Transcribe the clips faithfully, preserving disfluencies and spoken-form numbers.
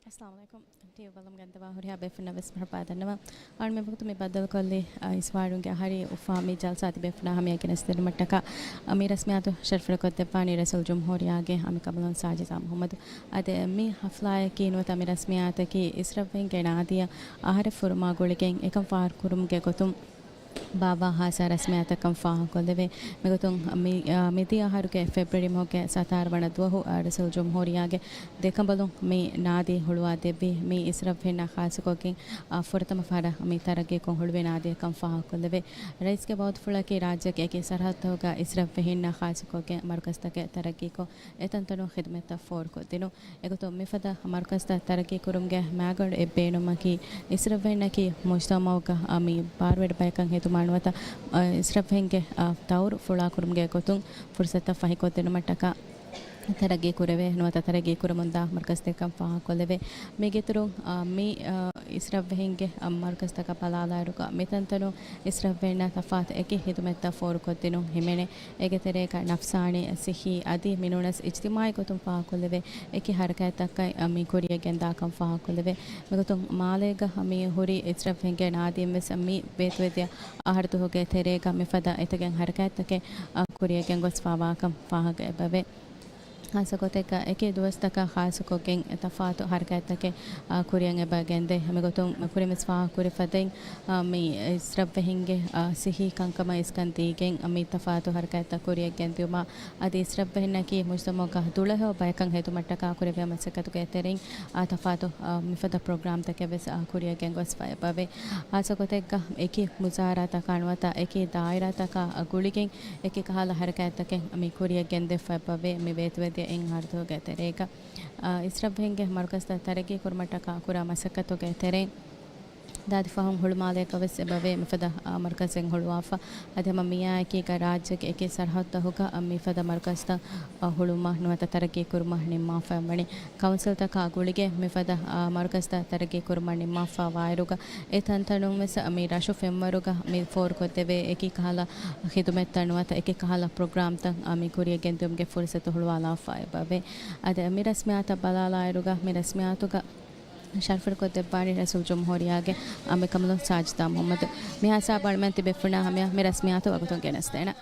އައްސަލާމު ޢަލައިކުމް. ޓީވީ ބަލަމުން ގަންދަވާ ހުރިހާ ބޭފުންނަށް ވެސް މަރުޙަބާ ދަންނަވަން. އަޅުގަނޑު މިވަގުތު މި ބައްދަލުކޮށްލީ، އަ، އިސްވާރުންގެ އަހަރީ އުފާ މި ޖަލްސާ ތިބޭފުންނާ ހަމަޔަށް ގެނެސްދިނުމަށްޓަކާ، އަ، މި ރަސްމިއްޔާތު ޝަރަފުވެރިކޮށްދެއްވާނީ ރައީސުލްޖުމްހޫރިއްޔާގެ އަނބިކަނބަލުން ސާޖިދާ މުޙައްމަދު. އަދި މި ޙަފްލާއަކީ ނުވަތަ މި ރަސްމިއްޔާތަކީ އިސްރަށްވެހިންގެ ނާދީއަށް އަހަރެއް ފުރުމާ ގުޅިގެން އެކަން ފާހަގަކުރުމުގެ ގޮތުން ބާއްވާ ޚާއްޞަ ރަސްމިއްޔާތަކަށް ފާހަގަކޮށްލެވޭ. މިގޮތުން މި، އާ، މިދިޔަ އަހަރުގެ ފެބްރުއަރީ މަހުގެ ސަތާރަ ވަނަ ދުވަހު، އާ، ރައީސުލްޖުމްހޫރިއްޔާގެ ދެކަނބަލުން މި ނާދީ ހުޅުވާ ދެއްވީ. މި އިސްރަށްވެހިންނާ ޚާއްޞަކޮށްގެން، އާ، ފުރަތަމަ ފަހަރަށް މި ތަރައްގީކޮށް ހުޅުވި ނާދީއަކަށް ފާހަގަކޮށްލެވޭ. ރައީސްގެ ވައުދުފުޅަކީ ރާއްޖޭގެ އެކި ސަރަހައްދުތަކުގަ އިސްރަށްވެހިންނާ ޚާއްޞަކޮށްގެން މަރުކަޒުތަކެއް ތަރައްގީކޮށް، އެތަންތަނުން ޚިދުމަތްތައް ފޯރުކޮށްދިނުން. އެގޮތުން މިފަދަ މަރުކަޒުތައް ތަރައްގީކުރުމުގެ މައިގަނޑު އެއްބޭނުމަކީ، އިސްރަށްވެހިންނަކީ މުޖްތަމަޢުގަ މި ބާރުވެރި ބަޔަކަށް ހެދުމާ ނުވަތަ، އަ، އިސްރަށްވެހިންގެ، އަ، ދައުރު ފުޅާކުރުމުގެ ގޮތުން ފުރުސަތުތައް ފަހިކޮށްދިނުމަށްޓަކާ ތަރައްގީ ކުރެވޭ، ނުވަތަ ތަރައްގީ ކުރަމުންދާ މަރުކަޒުތަކަށް ފާހަގަކޮށްލެވޭ. މީގެއިތުރުން، އަ، މި، އަ، އިސްރަށްވެހިންގެ، އަ، މަރުކަޒުތަކަށް ބަލާލާއިރުގަ މިތަންތަނުން އިސްރަށްވެހިންނަށް ތަފާތު އެކި ޚިދުމަތްތައް ފޯރުކޮށްދިނުން ހިމެނޭ. އޭގެ ތެރޭގަ ނަފްސާނީ، ޞިއްޙީ އަދި މިނޫނަސް އިޖްތިމާޢީ ގޮތުން ފާހަގަކޮށްލެވޭ އެކި ޙަރަކާތްތަކަށް މި ކުރިއަށް ގެންދާކަން ފާހަގަކޮށްލެވޭ. މިގޮތުން މާލޭގަ މި ހުރި އިސްރަށްވެހިންގެ ނާދީން ވެސް މި ބޭތުވެދިޔަ އަހަރު ދުވަހުގެ ތެރޭގަ މިފަދަ އެތަކެއް ޙަރަކާތްތަކެއް ކުރިއަށް ގެންގޮސްފާވާކަން ފާހަގަ އެބަވޭ. ޚާއްޞަ ގޮތެއްގަ އެކި ދުވަސްތަކަށް ޚާއްޞަކޮށްގެން ތަފާތު ޙަރަކާތްތަކެއް، އާ، ކުރިއަށް އެބަ ގެންދޭ. މިގޮތުން ކުރިންވެސް ފާހަގަކުރި ފަދައިން، އާ، މި އިސްރަށްވެހިންގެ، އާ، ޞިއްޙީ ކަންކަމަށް އިސްކަން ދީގެން، އާ، މި ތަފާތު ޙަރަކާތްތައް ކުރިއަށް ގެންދިއުމާ، އަދި އިސްރަށްވެހިންނަކީ މުޖްތަމަޢުގަ ދުޅަހެޔޮ ބަޔަކަށް ހެދުމަށްޓަކާ ކުރެވޭ މަސައްކަތުގެ ތެރެއިން، އާ، ތަފާތު، އާ، މިފަދަ ޕްރޮގްރާމްތަކެއް ވެސް، އާ، ކުރިއަށް ގެންގޮސްފަ އެބަވޭ. ޚާއްޞަ ގޮތެއްގަ އެކި ވުޒާރާތަކާ ނުވަތަ އެކި ދާއިރާތަކާ ގުޅިގެން އެކި ކަހަލަ ޙަރަކާތްތަކެއް މި ކުރިއަށް ގެންދެވިފަ އެބަވޭ މި ބޭތުވެދިޔަ އެއް އަހަރު ދުވަހުގެ ތެރޭގަ. އާ، އިސްރަށްވެހިންގެ މަރުކަޒުތައް ތަރައްގީ ކުރުމަށްޓަކާ ކުރާ މަސައްކަތުގެ ތެރެއިން، ދާދި ފަހުން ހުޅުމާލޭގަ ވެސް އެބަވޭ މިފަދަ، އާ، މަރުކަޒެއް ހުޅުވާފަ. އަދި ހަމަ މިއާއެކީގަ ރާއްޖޭގެ އެކި ސަރަހައްދުތަކުގަ މިފަދަ މަރުކަޒުތައް، އާ، ހުޅުވުމަށް ނުވަތަ ތަރައްގީ ކުރުމަށް ނިންމާފައި ވަނީ. ކައުންސިލްތަކާ ގުޅިގެން މިފަދަ، އާ، މަރުކަޒުތައް ތަރައްގީ ކުރުމަށް ނިންމާފަ ވާއިރުގަ، އެ ތަންތަނުން ވެސް މި ރަށު ފެންވަރުގަ މި ފޯރުކޮށްދެވޭ އެކި ކަހަލަ ޚިދުމަތްތައް ނުވަތަ އެކި ކަހަލަ ޕްރޮގްރާމްތައް، އާ، މި ކުރިއަށް ގެންދިއުމުގެ ފުރުސަތު ހުޅުވާލާފަ އެބަވޭ. އަދި މި ރަސްމިއްޔާތަށް ބަލާލާއިރުގަ، މި ރަސްމިއްޔާތުގަ ޝަރަފުވެރިކޮށްދެއްވާނީ ރައީސުލްޖުމްހޫރިއްޔާގެ އަނބިކަނބަލުން ސާޖިދާ މުޙައްމަދު. މިހާ ހިސާބަށް އަޅުމެން ތިބޭފުޅުންނާ ހަމަޔަށް މި ރަސްމިއްޔާތު ވަގުތުން ގެނެސްދޭނަން.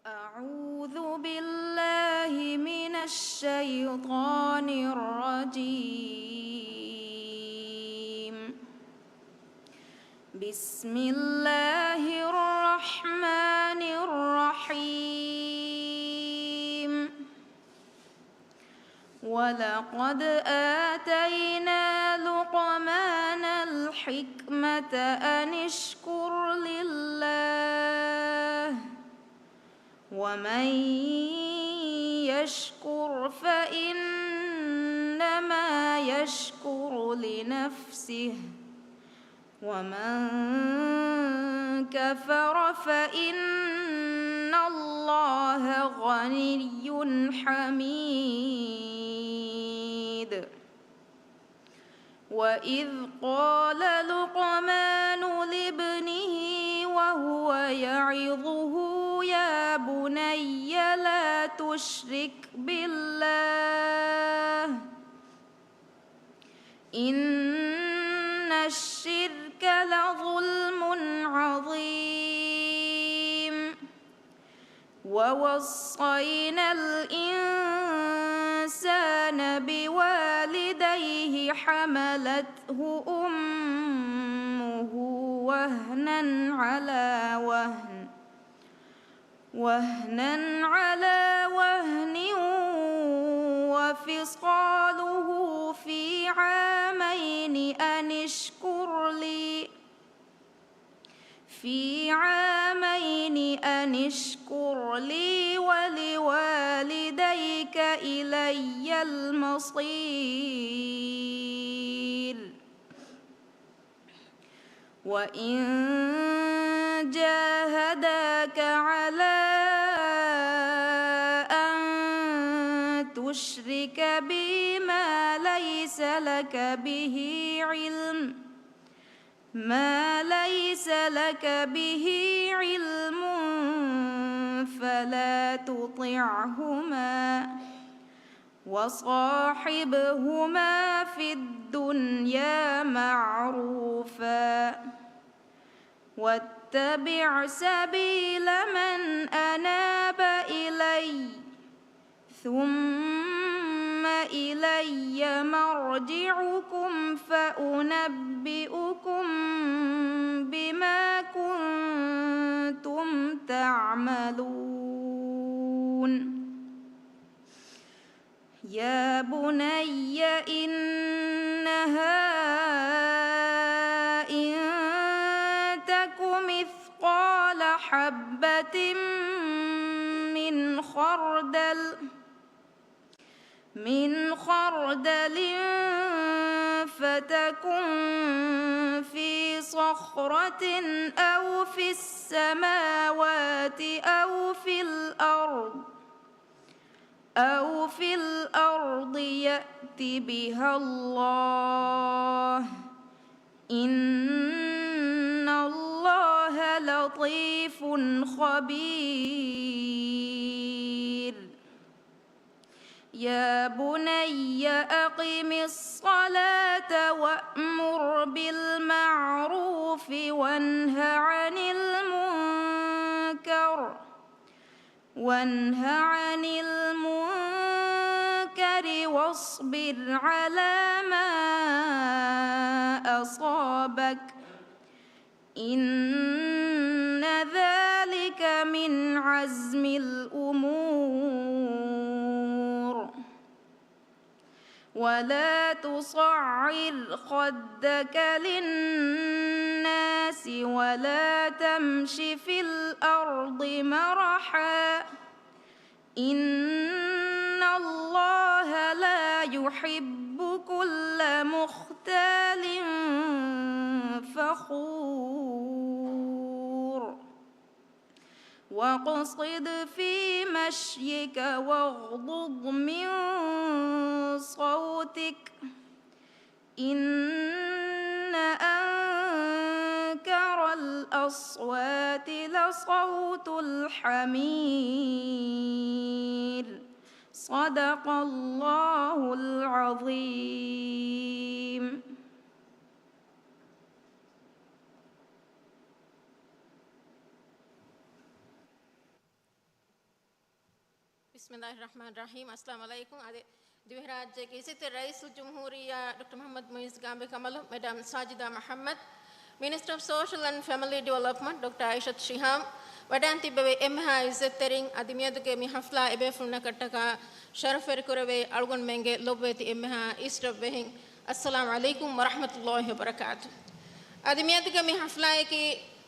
أعوذ بالله من الشيطان الرجيم. بسم الله الرحمن الرحيم. ولقد آتينا لقمان الحكمة أن اشكر لله ومن يشكر فإنما يشكر لنفسه ومن كفر فإن الله غني حميد. وإذ قال لقمان لابنه وهو يعظه يا بني لا تشرك بالله إن الشرك لظلم عظيم. ووصينا الإنسان بوالديه حملته أمه وهنا على وهن وهنا على وهن وفصاله في عامين أن اشكر لي، في عامين أن اشكر لي ولوالديك إلي المصير. وإن جاهداك على أن تشرك بي ما ليس لك به علم، ما ليس لك به علم فلا تطعهما، وصاحبهما في الدنيا معروفا، واتبع سبيل من أناب إلي، ثم إلي مرجعكم فأنبئكم بما كنتم تعملون. يا بني إنها إن تك مثقال حبة من خردل، من خردل فتكن في صخرة أو في السماوات أو في الأرض، أو في الأرض يأت بها الله، إن الله لطيف خبير. يا بني أقم الصلاة وأمر بالمعروف وانه عن المنكر، وانه عن المنكر واصبر على ما أصابك، إن ذلك من عزم الأمور. ولا تصعر خدك للناس ولا تمش في الأرض مرحا، إن الله لا يحب كل مختال فخور. واقصد في مشيك واغضض من صوتك، إن أنكر الأصوات لصوت الحمير. صدق الله العظيم. ބިސްމިﷲ ރަޙްމާނި ރަޙީމް. އައްސަލާމު ޢަލައިކުމް. އަދި ދިވެހިރާއްޖޭގެ އިއްޒަތްތެރި ރައީސުލްޖުމްހޫރިއްޔާ ޑޮކްޓަރ މުޙައްމަދު މުޢިއްޒު ގާނބެ ކަނބަލު، މެޑަމް ސާޖިދާ މުޙައްމަދު، މިނިސްޓަރ އޮފް ސޯޝަލް އެންޑް ފެމިލީ ޑިވެލޮޕްމަންޓް، ޑޮކްޓަރ އައިޝަތު ޝިހާމް، ވަޑައިން ތިއްބެވި އެންމެހާ އިއްޒަތްތެރިން، އަދި މިއަދުގެ މި ޙަފްލާ އެބޭފުޅުންނަކަށްޓަކާ ޝަރަފްވެރިކުރެވޭ އަޅުގަނޑުމެންގެ ލޮބުވެތި އެންމެހާ އިސްރަށްވެހިން، އައްސަލާމު ޢަލައިކުމް ވަރަޙްމަތުﷲ ވަބަރަކާތު. އަދި މިއަދުގެ މި ޙަފްލާއަކީ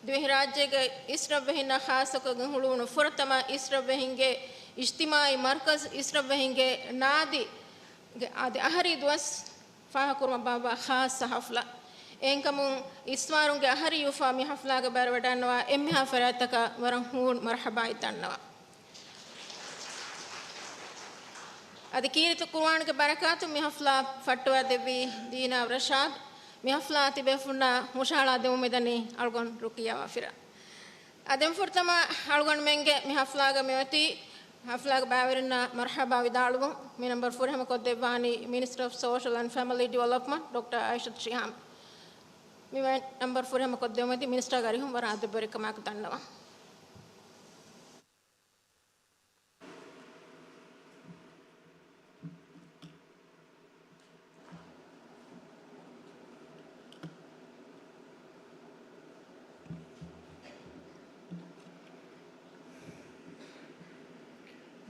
ދިވެހިރާއްޖޭގެ އިސްރަށްވެހިންނަށް ޚާއްޞަކޮށްގެން ހުޅުވުނު ފުރަތަމަ އިސްރަށްވެހިންގެ އިޖްތިމާޢީ މަރުކަޒު، އިސްރަށްވެހިންގެ ނާދީގެ އަދި އަހަރީ ދުވަސް ފާހަގަކުރުމަށް ބާއްވާ ޚާއްޞަ ޙަފްލާ. އެހެންކަމުން އިސްވާރުންގެ އަހަރީ އުފާ މި ޙަފްލާގެ ބައިވެރިވަޑައިންނަވާ އެންމެހާ ފަރާތްތަކަށް ވަރަށް ހޫން މަރްޙަބާއެއް ދަންނަވަން. އަދި ކީރިތި ޤުރުއާންގެ ބަރަކާތުން މި ޙަފްލާ ފައްޓަވާދެއްވީ ދީނާ ރަޝާދް. މި ޙަފްލާ ތިބޭފުންނާ ހުށަހަޅާ ދެމުން މިދަނީ އަޅުގަނޑު ރުޤިއްޔާ ވާފިރާ. އަދި ފުރަތަމަ އަޅުގަނޑުމެންގެ މި ޙަފްލާގަ މިއޮތީ، ޙަފްލާގެ ބައިވެރިންނަށް މަރްޙަބާ ވިދާޅުވުން މި ނަންބަރު ފުރިހަމަކޮށްދެއްވާނީ މިނިސްޓަރ އޮފް ސޯޝަލް އެންޑް ފެމިލީ ޑިވެލޮޕްމަންޓް ޑޮކްޓަރ އައިޝަތު ޝިހާމް. މި ނަންބަރު ފުރިހަމަކޮށްދެއްވުމަށް މިނިސްޓަރގެ އަރިހުން ވަރަށް އަދަބުވެރިކަމާއެކު ދަންނަވަން.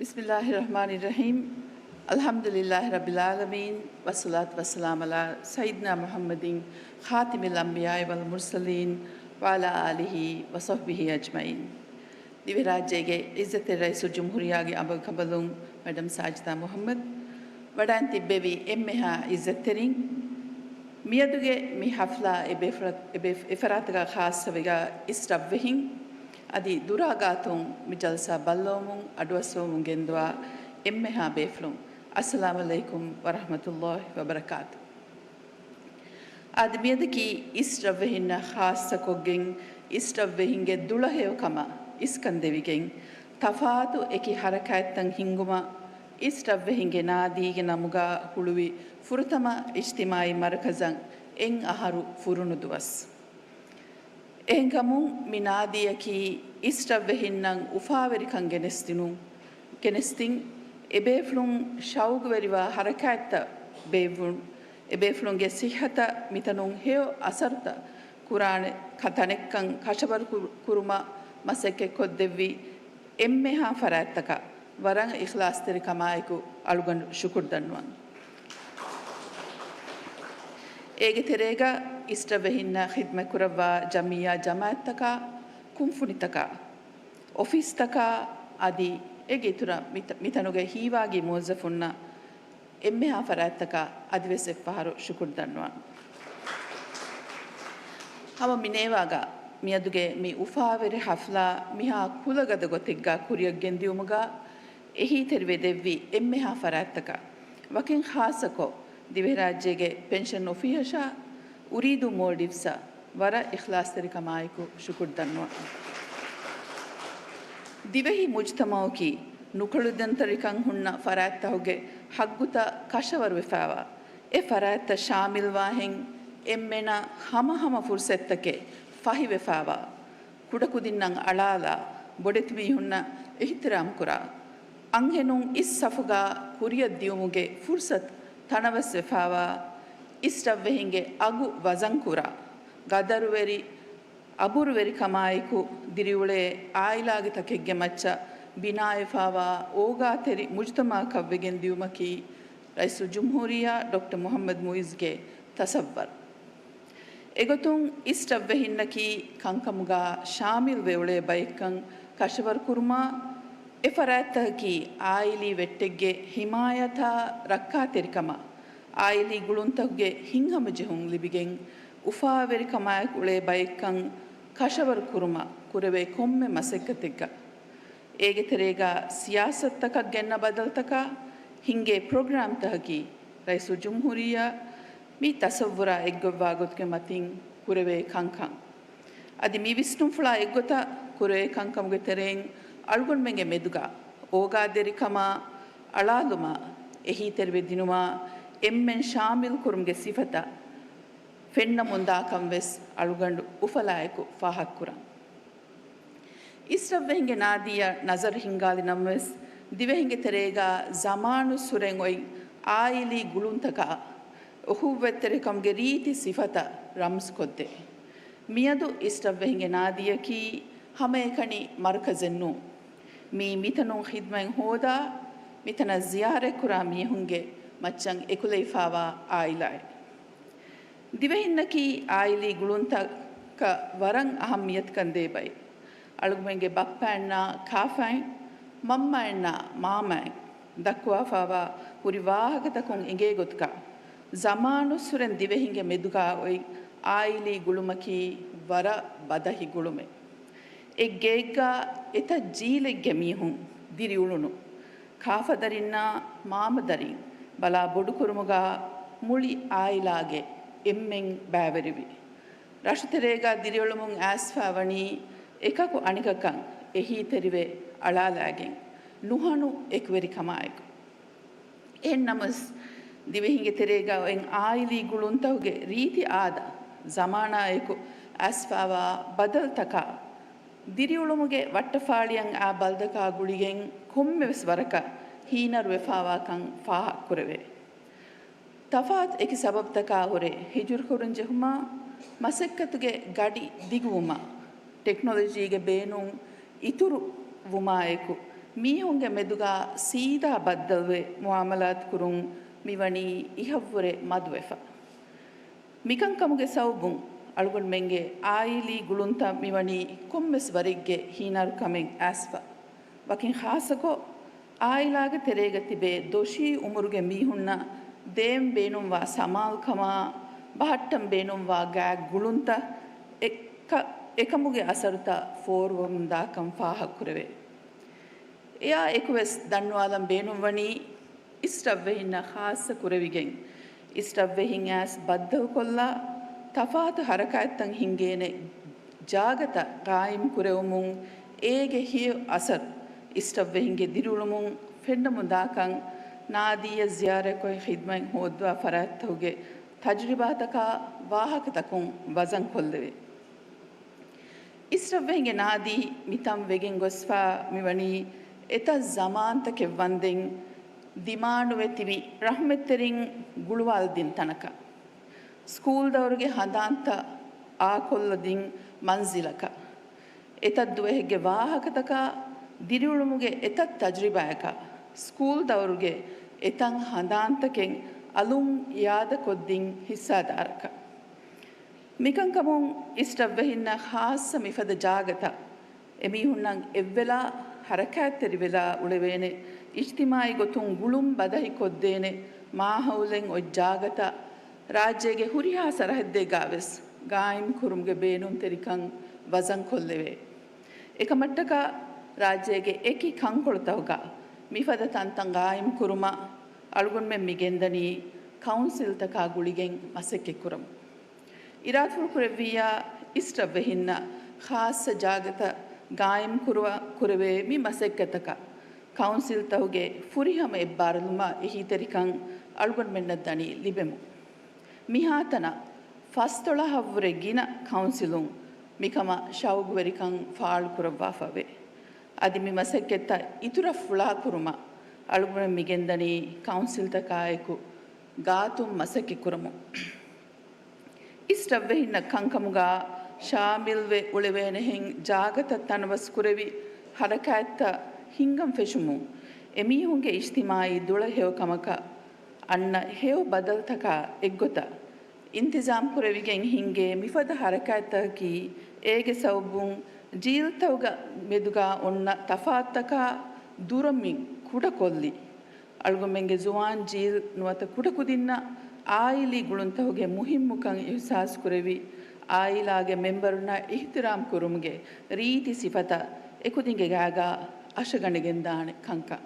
بسم الله الرحمن الرحيم. الحمد لله رب العالمين، والصلاة والسلام على سيدنا محمد خاتم الأنبياء والمرسلين، وعلى آله وصحبه أجمعين. ދިވެހިރާއްޖޭގެ ޢިއްޒަތްތެރި ރައީސުލްޖުމްހޫރިއްޔާގެ އަނބުގެ ކަނބަލުން މެޑަމް ސާޖިދާ މުޙައްމަދު، ވަޑައިން ތިއްބެވި އެންމެހާ ޢިއްޒަތްތެރިން، މިއަދުގެ މި ޙަފްލާ އެ ބޭފުޅަ-، އެ ބޭ-، އެ ފަރާތުގަ ޚާއްޞަވެގަ އިސް ރަށްވެހިން، އަދި ދުރާ ގާތުން މި ޖަލްސާ ބައްލަވަމުން އަޑުއައްސަވަމުން ގެންދަވާ އެންމެހާ ބޭފުޅުން، އައްސަލާމު ޢަލައިކުމް ވަރަޙްމަތުﷲި ވަބަރަކާތު. އަދި މިއަދަކީ އިސް ރަށްވެހިންނަށް ޚާއްޞަކޮށްގެން އިސް ރަށްވެހިންގެ ދުޅަހެޔޮ ކަމަށް އިސްކަން ދެވިގެން، ތަފާތު އެކި ޙަރަކާތްތައް ހިންގުމަށް އިސް ރަށްވެހިންގެ ނާދީގެ ނަމުގަ ހުޅުވި ފުރަތަމަ އިޖްތިމާޢީ މަރުކަޒަށް އެއް އަހަރު ފުރުނު ދުވަސް. އެހެންކަމުން މި ނާދީއަކީ އިސް ރަށްވެހިންނަށް އުފާވެރިކަން ގެނެސްދިނުން، ގެނެސްދިން، އެބޭފުޅުން ޝައުގުވެރިވާ ޙަރަކާތްތައް ބޭއްވުން، އެބޭފުޅުންގެ ޞިއްޙަތަށް މިތަނުން ހެޔޮ އަސަރުތައް ކުރާނެ ކަ-، ތަނެއްކަން ކަށަވަރު ކުރު-، ކުރުމަށް މަސައްކަތްކޮށްދެއްވި އެންމެހާ ފަރާތްތަކަށް ވަރަށް އިޚްލާޞްތެރިކަމާއެކު އަޅުގަނޑު ޝުކުރު ދަންނަވަން. އޭގެ ތެރޭގަ އިސް ރަށްވެހިންނަށް ޚިދްމަތްކުރައްވާ ޖަމިއްޔާ ޖަމާޢަތްތަކާ، ކުންފުނިތަކާ، އޮފީސްތަކާ އަދި އޭގެ އިތުރަށް މިތަ-، މިތަނުގެ ހީވާގި މުވައްޒަފުންނަށް އެންމެހާ ފަރާތްތަކަށް އަދިވެސް އެއްފަހަރު ޝުކުރު ދަންނަވަން. ހަމަ މިނޭވާގަ މިއަދުގެ މި އުފާވެރި ޙަފްލާ މިހާ ކުލަގަދަ ގޮތެއްގަ ކުރިއަށް ގެންދިއުމުގަ އެހީތެރިވެ ދެއްވި އެންމެހާ ފަރާތްތަކަށް، ވަކިން ޚާއްޞަކޮށް، ދިވެހިރާއްޖޭގެ ޕެންޝަން އޮފީހަށާ، އުރީދޫ މޯލްޑިވްސްއަށް ވަރަށް އިޚްލާޞްތެރިކަމާއެކު ޝުކުރު ދަންނަވަން. ދިވެހި މުޖްތަމަޢަކީ ނުކުޅަދުންތެރިކަން ހުންނަ ފަރާތްތަކުގެ ހައްގުތައް ކަށަވަރުވެފައިވާ، އެ ފަރާތްތައް ޝާމިލްވާހެން އެންމެނަށް ހަމަހަމަ ފުރުޞަތުތަކެއް ފަހިވެފައިވާ، ކުޑަކުދިންނަށް އަޅާލާ، ބޮޑެތި މީހުންނަށް އިޙްތިރާމް ކުރާ، އަންހެނުން އިސް ސަފުގަ ކުރިއަށް ދިއުމުގެ ފުރުޞަތު ތަނަވަސްވެފައިވާ، އިސް ރަށްވެހިންގެ އަގު ވަޒަންކުރާ، ގަދަރުވެރި، އަބުރުވެރިކަމާއެކު ދިރިއުޅޭ އާއިލާގެ ތަކެއްގެ މައްޗަށް ބިނާވެފައިވާ އޯގާތެރި މުޖުތަމަޢަކަށްވެގެން ދިއުމަކީ ރައީސުލްޖުމްހޫރިއްޔާ ޑޮކްޓަރ މުޙައްމަދު މުޢިއްޒުގެ ތަޞައްވަރު. އެގޮތުން އިސް ރަށްވެހިންނަކީ ކަންކަމުގަ ޝާމިލްވެ އުޅޭ ބައެއްކަން ކަށަވަރުކުރުމާ، އެ ފަރާތްތަކަކީ އާއިލީ ވެއްޓެއްގެ ޙިމާޔަތާ ރައްކާތެރިކަމާ، އާއިލީ ގުޅުންތަކުގެ ހިތްހަމަޖެހުން ލިބިގެން އުފާވެރިކަމާއެކު އުޅޭ ބައެއްކަން ކަށަވަރު ކުރުމަށް ކުރެވޭ ކޮންމެ މަސައްކަތެއްގަ، އޭގެ ތެރޭގަ ސިޔާސަތުތަކަށް ގެންނަ ބަދަލުތަކާ ހިންގޭ ޕްރޮގްރާމްތަކަކީ ރައީސުލްޖުމްހޫރިއްޔާ މި ތަޞައްވުރާ އެއްގޮތްވާ ގޮތުގެ މަތިން ކުރެވޭ ކަންކަން. އަދި މި ވިސްނުންފުޅާ އެއްގޮތަށް ކުރެވޭ ކަންކަމުގެ ތެރެއިން އަޅުގަނޑުމެންގެ މެދުގަ އޯގާދެރިކަމާ، އަޅާލުމާ، އެހީތެރިވެ ދިނުމާ، އެންމެން ޝާމިލް ކުރުމުގެ ސިފަތައް ފެންނަމުންދާކަން ވެސް އަޅުގަނޑު އުފަލާއެކު ފާހަގަކުރަން. އިސްރަށްވެހިންގެ ނާދީއަށް ނަޒަރު ހިންގާލި ނަމަވެސް، ދިވެހިންގެ ތެރޭގަ ޒަމާނުއްސުރެން އޮތް އާއިލީ ގުޅުންތަކާ، އުޚުއްވަތްތެރިކަމުގެ ރީތި ސިފަތައް ރަމްޒުކޮށްދޭ. މިއަދު އިސްރަށްވެހިންގެ ނާދީއަކީ ހަމައެކަނި މަރުކަޒެއް ނޫން. މީ މިތަނުން ޚިދްމަތް ހޯދާ، މިތަނަށް ޒިޔާރަތްކުރާ މީހުންގެ މައްޗަށް އެކުލެވިފާވާ އާއިލާއެއް. ދިވެހިންނަކީ އާއިލީ ގުޅުންތަކަށް ވަރަށް އަހައްމިޔަތުކަން ދޭ ބައެއް. އަޅުގަނޑުމެންގެ ބައްޕައަންނާ ކާފައިން، މަންމައަންނާ މާމައިން ދައްކުވާފާވާ ހުރި ވާހަކަތަކުން އެނގޭ ގޮތުގަ، ޒަމާނުއްސުރެން ދިވެހިންގެ މެދުގަ އޮތް އާއިލީ ގުޅުމަކީ ވަރަށް ބަދަހި ގުޅުމެއް. އެއް ގެއެއްގަ އެތައް ޖީލެއްގެ މީހުން ދިރިއުޅުނު، ކާފަދަރިންނާ މާމަދަރިން ބަލާ ބޮޑުކުރުމުގަ މުޅި އާއިލާގެ އެންމެން ބައިވެރިވި. ރަށުތެރޭގަ ދިރިއުޅުމުން އައިސްފައިވަނީ އެކަކު އަނިކަކަށް އެހީތެރިވެ އަޅާލާގެން، ނުހަނު އެކުވެރިކަމާއެކު. އެހެންނަމަވެސް، ދިވެހިންގެ ތެރޭގަ އޮތް އާއިލީ ގުޅުންތަކުގެ ރީތި އާދަ، ޒަމާނާއެކު އައިސްފައިވާ ބަދަލުތަކާ، ދިރިއުޅުމުގެ ވައްޓަފާޅިއަށް އާ ބަލަލުތަކާ ގުޅިގެން ކޮންމެވެސް ވަރަކަށް ހީނަރުވެފާވާކަން ފާހަގަކުރެވޭ. ތަފާތު އެކި ސަބަބުތަކާ ހުރެ ހިޖުރަކުރަން ޖެހުމާ، މަސައްކަތުގެ ގަޑި ދިގުވުމާ، ޓެކްނޮލޮޖީގެ ބޭނުން އިތުރު ވުމާއެކު، މީހުންގެ މެދުގާ ސީދާ ބައްދަލުވެ މުއާމަލާތު ކުރުން މިވަނީ އިހަށްވުރެ މަދުވެފަ. މިކަންކަމުގެ ސަބަބުން އަޅުގަނޑުމެންގެ އާއިލީ ގުޅުންތައް މިވަނީ ކޮންމެސް ވަރެއްގެ ހީނާރުކަމެއް އައިސްފަ. ވަކިން ޚާއްޞަކޮށް، އާއިލާގެ ތެރޭގަ ތިބޭ ދޮށީ އުމުރުގެ މީހުންނަށް ދޭން ބޭނުންވާ ސަމާލުކަމާ، ބަހައްޓަން ބޭނުންވާ ގާތް ގުޅުންތައް އެ-، އެކަ-، އެކަމުގެ އަސަރުތައް ފޯރުވަމުންދާކަން ފާހަގަކުރެވޭ. އެއާ އެކުވެސް ދަންނަވާލަން ބޭނުންވަނީ، އިސްރަށްވެހިންނަށް ޚާއްޞަ ކުރެވިގެން، އިސްރަށްވެހިން އައިސް ބައްދަލުކޮށްލާ، ތަފާތު ހަރަކާތްތައް ހިންގޭނެ ޖާގަތައް ގާއިމް ކުރެވުމުން، އޭގެ ހެޔޮ އަސަރު އިސްރަށްވެހިންގެ ދިރިއުޅުމުން ފެންނަމުންދާކަން، ނާދީއަށް ޒިޔާރަތްކޮށް ޚިދްމަތް ހޯއްދުވާ ފަރާތްތަކުގެ ތަޖުރިބާތަކާ ވާހަކަތަކުން ވަޒަންކޮށްލެވޭ. އިސްރަށްވެހިންގެ ނާދީ މިތަން ވެގެން ގޮސްފާ މިވަނީ އެތައް ޒަމާންތަކެއް ވަންދެން ދިމާނުވެ ތިބި ރަޙްމަތްތެރިން ގުޅުވާލަދިން ތަނަކަށް. ސްކޫލް ދައުރުގެ ހަނދާންތައް އާކޮށްލަދިން މަންޒިލަކަށް. އެތައް ދުވަހެއްގެ ވާހަކަތަކާ، ދިރިއުޅުމުގެ އެތައް ތަޖުރިބާއަކާ، ސްކޫލް ދައުރުގެ އެތައް ހަނދާންތަކެއް އަލުން އިއާދަކޮށްދިން ހިއްސާދާރަކަށް. މިކަންކަމުން އިސްރަށްވެހިންނަށް ޚާއްޞަ މިފަދަ ޖާގަތައް، އެމީހުންނަށް އެއްވެލާ ހަރަކާތްތެރިވެލާ އުޅެވޭނެ، އިޖްތިމާޢީ ގޮތުން ގުޅުން ބަދަހިކޮށްދޭނެ މާހައުލެއް އޮތް ޖާގަތައް ރާއްޖޭގެ ހުރިހާ ސަރަހައްދެއްގާވެސް ގާއިމްކުރުމުގެ ބޭނުންތެރިކަން ވަޒަންކޮށްލެވޭ. އެކަމަށްޓަކާ ރާއްޖޭގެ އެކި ކަންކޮޅުތަކުގަ މިފަދަ ތަންތަން ގާއިމްކުރުމަށް އަޅުގަނޑުމެން މި ގެންދަނީ ކައުންސިލްތަކާ ގުޅިގެން މަސައްކަތްކުރަމުން. އިރާދަފުޅުކުރެއްވިއްޔާ، އިސްރަށްވެހިންނަށް ޚާއްޞަ ޖާގަތައް ގާއިމްކުރުވަ-، ކުރެވޭ މި މަސައްކަތަކަށް ކައުންސިލްތަކުގެ ފުރިހަމަ އެއްބާރުލުމާ އެހީތެރިކަން އަޅުގަނޑުމެންނަށް ދަނީ ލިބެމުން. މިހާތަނަށް ފަސްދޮޅަހަށްވުރެ ގިނަ ކައުންސިލުން މިކަމަށް ޝައުގުވެރިކަން ފާޅުކުރައްވާފައެވެ. އަދި މި މަސައްކަތްތައް އިތުރަށް ފުޅާކުރުމަށް އަޅުގަނޑުމެން މިގެންދަނީ ކައުންސިލްތަކާއެކު ގާތުން މަސައްކަތްކުރަމުން. އިސްރަށްވެހިންނަށް ކަންކަމުގާ ޝާމިލްވެ އުޅެވޭނެހެން ޖާގަތައް ތަނަވަސްކުރެވި، ހަރަކާތްތައް ހިންގަން ފެށުމުން، އެމީހުންގެ އިޖްތިމާޢީ ދުޅަ ހެޔޮކަމަކަށް އަންނަ ހެޔޮ ބަދަލުތަކާ އެއްގޮތަށް، އިންތިޒާމްކުރެވިގެން ހިންގޭ މިފަދަ ހަރަކާތްތަކަކީ، އޭގެ ސަބަބުން ޖީލްތަކުގެ މެދުގާ އޮންނަ ތަފާތުތަކާ ދުރަމިން ކުޑަކޮށްލި، އަޅުގަނޑުމެންގެ ޒުވާން ޖީލް ނުވަތަ ކުޑަކުދިންނަށް އާއިލީ ގުޅުންތަކުގެ މުހިއްމުކަން އިޙްސާސްކުރެވި، އާއިލާގެ މެމްބަރުންނަށް އިޙްތިރާމް ކުރުމުގެ ރީތި ސިފަތައް އެކުދިންގެ ގާގާ އަށަގަނެގެންދާނެ ކަންކަން.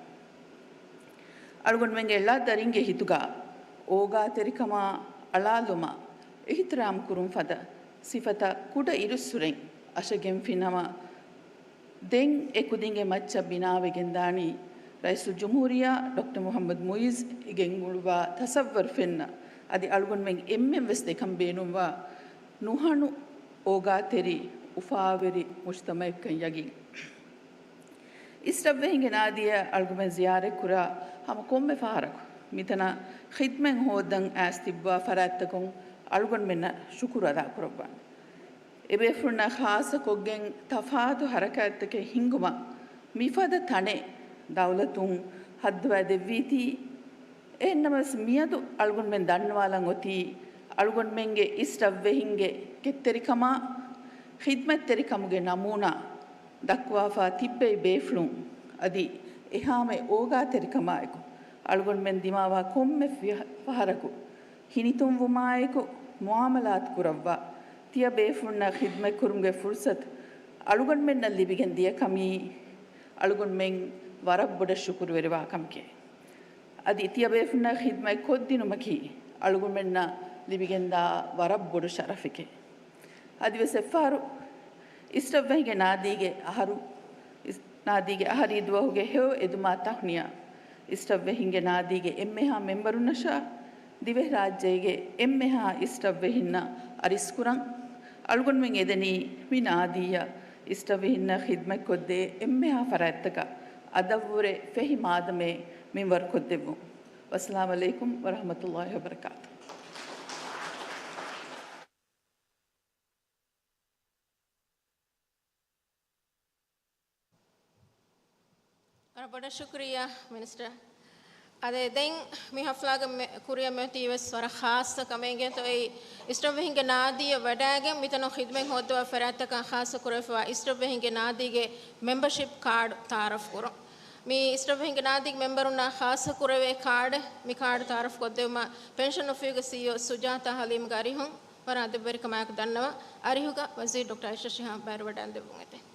އަޅުގަނޑުމެންގެ ޅަ ދަރިންގެ ހިތުގާ އޯގާތެރިކަމާ، އަޅާލުމާ، އިޙްތިރާމް ކުރުން ފަދަ ސިފަތައް ކުޑަ އިރުއްސުރެން އަށަގެންފިނަމަ، ދެން އެ ކުދިންގެ މައްޗަށް ބިނާވެގެންދާނީ ރައީސުލްޖުމްހޫރިއްޔާ ޑޮކްޓަރ މުޙައްމަދު މުޢިއްޒު ގެންގުޅުއްވާ ތަޞައްވަރު ފެންނަ، އަދި އަޅުގަނޑުމެން އެންމެން ވެސް ދެކަން ބޭނުންވާ ނުހަނު އޯގާތެރި އުފާވެރި މުޖްތަމަޢެއްކަން ޔަގީން. އިސްރަށްވެހިންގެ ނާދީއަށް އަޅުގަނޑުމެން ޒިޔާރަތްކުރާ ހަމަ ކޮންމެ ފަހަރަކު މިތަނަށް ޚިދްމަތް ހޯއްދަން އައިސް ތިއްބާ ފަރާތްތަކުން އަޅުގަނޑުމެންނަށް ޝުކުރު އަދާކުރައްވާނެ. އެބޭފުޅުންނަށް ޚާއްޞަކޮށްގެން ތަފާތު ހަރަކާތްތަކެއް ހިންގުމަށް މިފަދަ ތަނެއް ދައުލަތުން ހައްދަވާ ދެއްވީތީ، އެހެންނަމަވެސް މިއަދު އަޅުގަނޑުމެން ދަންނަވާލަން އޮތީ، އަޅުގަނޑުމެންގެ އިސްރަށްވެހިންގެ ކެތްތެރިކަމާ، ޚިދްމަތްތެރިކަމުގެ ނަމޫނާ ދައްކަވާފާ ތިއްބެވި ބޭފުޅުން އަދި އެހާމެ އޯގާތެރިކަމާއެކު، އަޅުގަނޑުމެން ދިމާވާ ކޮންމެ ފިހަ-، ފަހަރަކު ހިނިތުންވުމާއެކު މުއާމަލާތު ކުރައްވާ، ތިޔަބޭފުޅުންނަށް ޚިދްމަތްކުރުމުގެ ފުރުޞަތު އަޅުގަނޑުމެންނަށް ލިބިގެން ދިޔަކަމީ، އަޅުގަނޑުމެން ވަރަށް ބޮޑަށް ޝުކުރުވެރިވާ ކަމެކޭ. އަދި ތިޔަބޭފުންނަށް ޚިދްމަތް ކޮށްދިނުމަކީ، އަޅުގަނޑުމެންނަށް ލިބިގެންދާ ވަރަށް ބޮޑު ޝަރަފެކޭ. އަދިވެސް އެއްފަހަރު އިސްރަށްވެހިންގެ ނާދީގެ އަހަރު، އިސް-، ނާދީގެ އަހަރީ ދުވަހުގެ ހެޔޮ އެދުމާ ތަހުނިޔާ، އިސްރަށްވެހިންގެ ނާދީގެ އެންމެހާ މެމްބަރުންނަށާ، ދިވެހިރާއްޖޭގެ އެންމެހާ އިސްރަށްވެހިންނަށް އަރިސްކުރަން. އަޅުގަނޑުމެން އެދެނީ މި ނާދީއަށް އިސްރަށްވެހިންނަށް ޚިދްމަތްކޮށްދޭ އެންމެހާ ފަރާތްތަކަށް އަދަށްވުރެ ފެހި މާދަމައެއް މިންވަރުކޮށްދެއްވުން. ވައްސަލާމް ޢަލައިކުމް ވަރަޙްމަތުﷲި ވަބަރަކާތުހު. ވަރަށް ބޮޑަށް ޝުކުރިއްޔާ މިނިސްޓަރ. އަދި ދެން މި ހަފްލާގެ މެ-، ކުރިއަށް މެއޮތީ ވެސް ވަރަށް ޚާއްޞަ ކަމެއް އިނގޭތޯ، އެއީ އިސްރަށްވެހިންގެ ނާދީއަށް ވަޑައިގެން މިތަނުން ޚިދުމަތް ހޯއްދަވާ ފަރާތްތަކަށް ޚާއްޞަ ކުރެވިފައިވާ އިސްރަށްވެހިންގެ ނާދީގެ މެމްބަޝިޕް ކާޑް ތައާރަފް ކުރުން. މި އިސްރަށްވެހިންގެ ނާދީގެ މެމްބަރުންނާ ޚާއްޞަ ކުރެވޭ ކާޑެއް. މި ކާޑް ތައާރަފް ކޮށްދެވުމަށް ޕެންޝަން އޮފީހުގެ ސީއީއޯ ސުޖާތާ ހަލީމްގެ އަރިހުން ވަރަށް އަދަބުވެރިކަމާއެކު ދަންނަވަން. އަރިހުގަ ވަޒީރު ޑޮކްޓަރ އައިޝާ ޝިހާބް ބައިވެރިވަޑައިން ދެއްވުން އެދެން.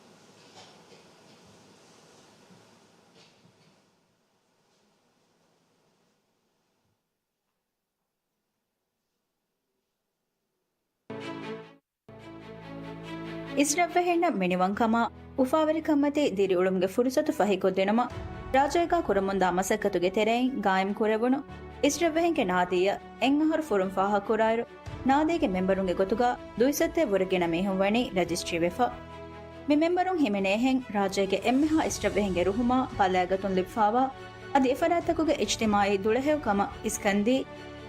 އިސްރަށްވެހިންނަށް މިނިވަންކަމާ، އުފާވެރިކަންމަތީ ދިރިއުޅުމުގެ ފުރުސަތު ފަހިކޮށްދިނުމަށް، ރާއްޖޭގާ ކުރަމުންދާ މަސައްކަތުގެ ތެރެއިން ގާއިމްކުރެވުނު އިސްރަށްވެހިންގެ ނާދީއަށް އެއް އަހަރު ފުރުން ފާހަގަކުރާއިރު، ނާދީގެ މެމްބަރުންގެ ގޮތުގާ ދުއިސައްތައެއް ވުރެ ގިނަ މީހުން ވަނީ ރަޖިސްޓްރީވެފަ. މި މެމްބަރުން ހިމެނޭހެން ރާއްޖޭގެ އެންމެހާ އިސްރަށްވެހިންގެ ރުހުމާ ބަލައިގަތުން ލިބިފާވާ، އަދި އެފަރާތްތަކުގެ އިޖްތިމާޢީ ދުޅަހެޔޮކަމަށް އިސްކަންދީ،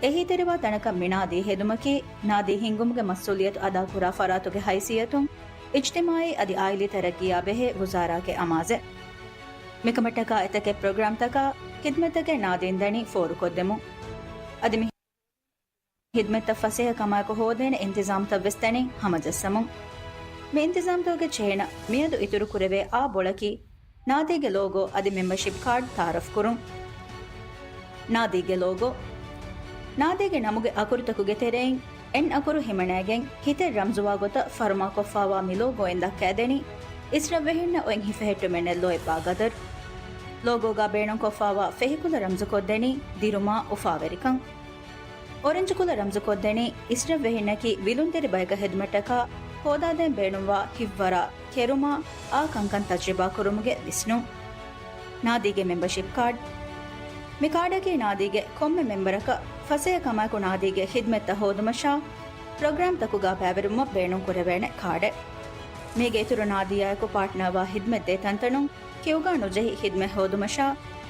އެހީތެރިވާ ތަނަކަށް މިނާދީ ހެދުމަކީ، ނާދީ ހިންގުމުގެ މަސްއޫލިއްޔަތު އަދާކުރާ ފަރާތުގެ ހައިސިއްޔަތުން އިޖްތިމާޢީ އަދި އާއިލީ ތަރައްގީއާ ބެހޭ ވުޒާރާގެ އަމާޒެއް. މިކަމަށްޓަކާ އެތަކެއް ޕްރޮގްރާމްތަކާ ޚިދްމަތްތަކެއް ނާދީން ދަނީ ފޯރުކޮށްދެމުން. އަދި މި ޚިދްމަތްތައް ފަސޭހަ ކަމާއެކު ހޯދޭނެ އިންތިޒާމްތައް ވެސް ދަނީ ހަމަޖައްސަމުން. މި އިންތިޒާމްތަކުގެ ޗެއިނަށް މިއަދު އިތުރު ކުރެވޭ އާ ބޮޅަކީ، ނާދީގެ ލޯގޯ އަދި މެމްބަޝިޕް ކާޑް ތައާރަފް ކުރުން. ނާދީގެ ލޯގޯ. ނާދީގެ ނަމުގެ އަކުރުތަކުގެ ތެރެއިން އެން އަކުރު ހިމަނައިގެން ހިތެއް ރަމްޒުވާ ގޮތަށް ފަރުމާކޮށްފާވާ މި ލޯގޯއިން ދައްކައިދެނީ، އިސްރަށްވެހިންނަށް އޮތް ހިފެހެއްޓުމެއް ނެއްލޯ އެއްބާ ގަދަރު. ލޯގޯގާ ބޭނުންކޮށްފާވާ ފެހިކުލަ ރަމްޒުކޮށްދެނީ ދިރުމާ އުފާވެރިކަން. އޮރެންޖު ކުލަ ރަމްޒުކޮށްދެނީ އިސްރަށްވެހިންނަކީ ވިލުންތެރި ބަޔަކަށް ހެދުމަށްޓަކާ ހޯދާދޭން ބޭނުންވާ ހިތްވަރާ ކެރުމާ އާ ކަންކަން ތަޖްރިބާ ކުރުމުގެ ވިސްނުން. ނާދީގެ މެމްބަޝިޕް ކާޑް. މި ކާޑަކީ ނާދީގެ ކޮންމެ މެމްބަރަކަށް ފަސޭހަ ކަމާއެކު ނާދީގެ ޚިދްމަތްތައް ހޯދުމަށާ، ޕްރޮގްރާމްތަކުގާ ބައިވެރިވުމަށް ބޭނުން ކުރެވޭނެ ކާޑެއް. މީގެ އިތުރު ނާދީއާއެކު ޕާޓްނާވާ ޚިދްމަތްދޭ ތަންތަނުން ކިއުގާ ނުޖެހި ޚިދްމަތް ހޯދުމަށާ،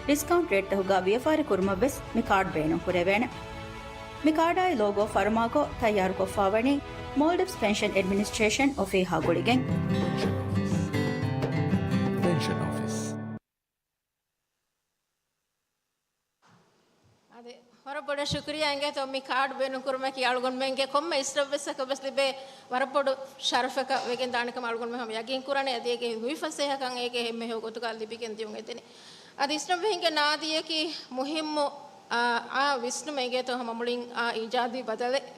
ޑިސްކައުންޓް ރޭޓްތަކުގާ ވިޔަފާރި ކުރުމަށް ވެސް މި ކާޑް ބޭނުން ކުރެވޭނެ. މި ކާޑާއި ލޯގޯ ފަރުމާކޮށް ތައްޔާރުކޮށްފާވަނީ މޯލްޑިވްސް ޕެންޝަން އެޑްމިނިސްޓްރޭޝަން އޮފީހާ ގުޅިގެން. ޕެންޝަން އޮފީސް. އަދި ވަރަށް ބޮޑަށް ޝުކުރިއްޔާ އިނގޭތޯ މި ކާޑް ބޭނުންކުރުމަކީ އަޅުގަނޑުމެންގެ ކޮންމެ އިސްރަށްވެސްއަކަށް ވެސް ލިބޭ ވަރަށް ބޮޑު ޝަރަފަކަށް ވެގެން ދާނެ ކަމަށް އަޅުގަނޑުމެން ހަމަ ޔަގީން ކުރާނެ. އަދި އޭގެ ނުވި ފަސޭހަކަން އޭގެ އެންމެހައި ގޮތުގަ ލިބިގެން ދިޔުން އެދެނީ. އަދި އިސްރަށްވެހިންގެ ނާދީއަކީ މުހިއްމު، އާ، އާ ވިސްނުމެއް އިނގޭތޯ ހަމަ މުޅިން އާ އީޖާދީ ބަދަލެއް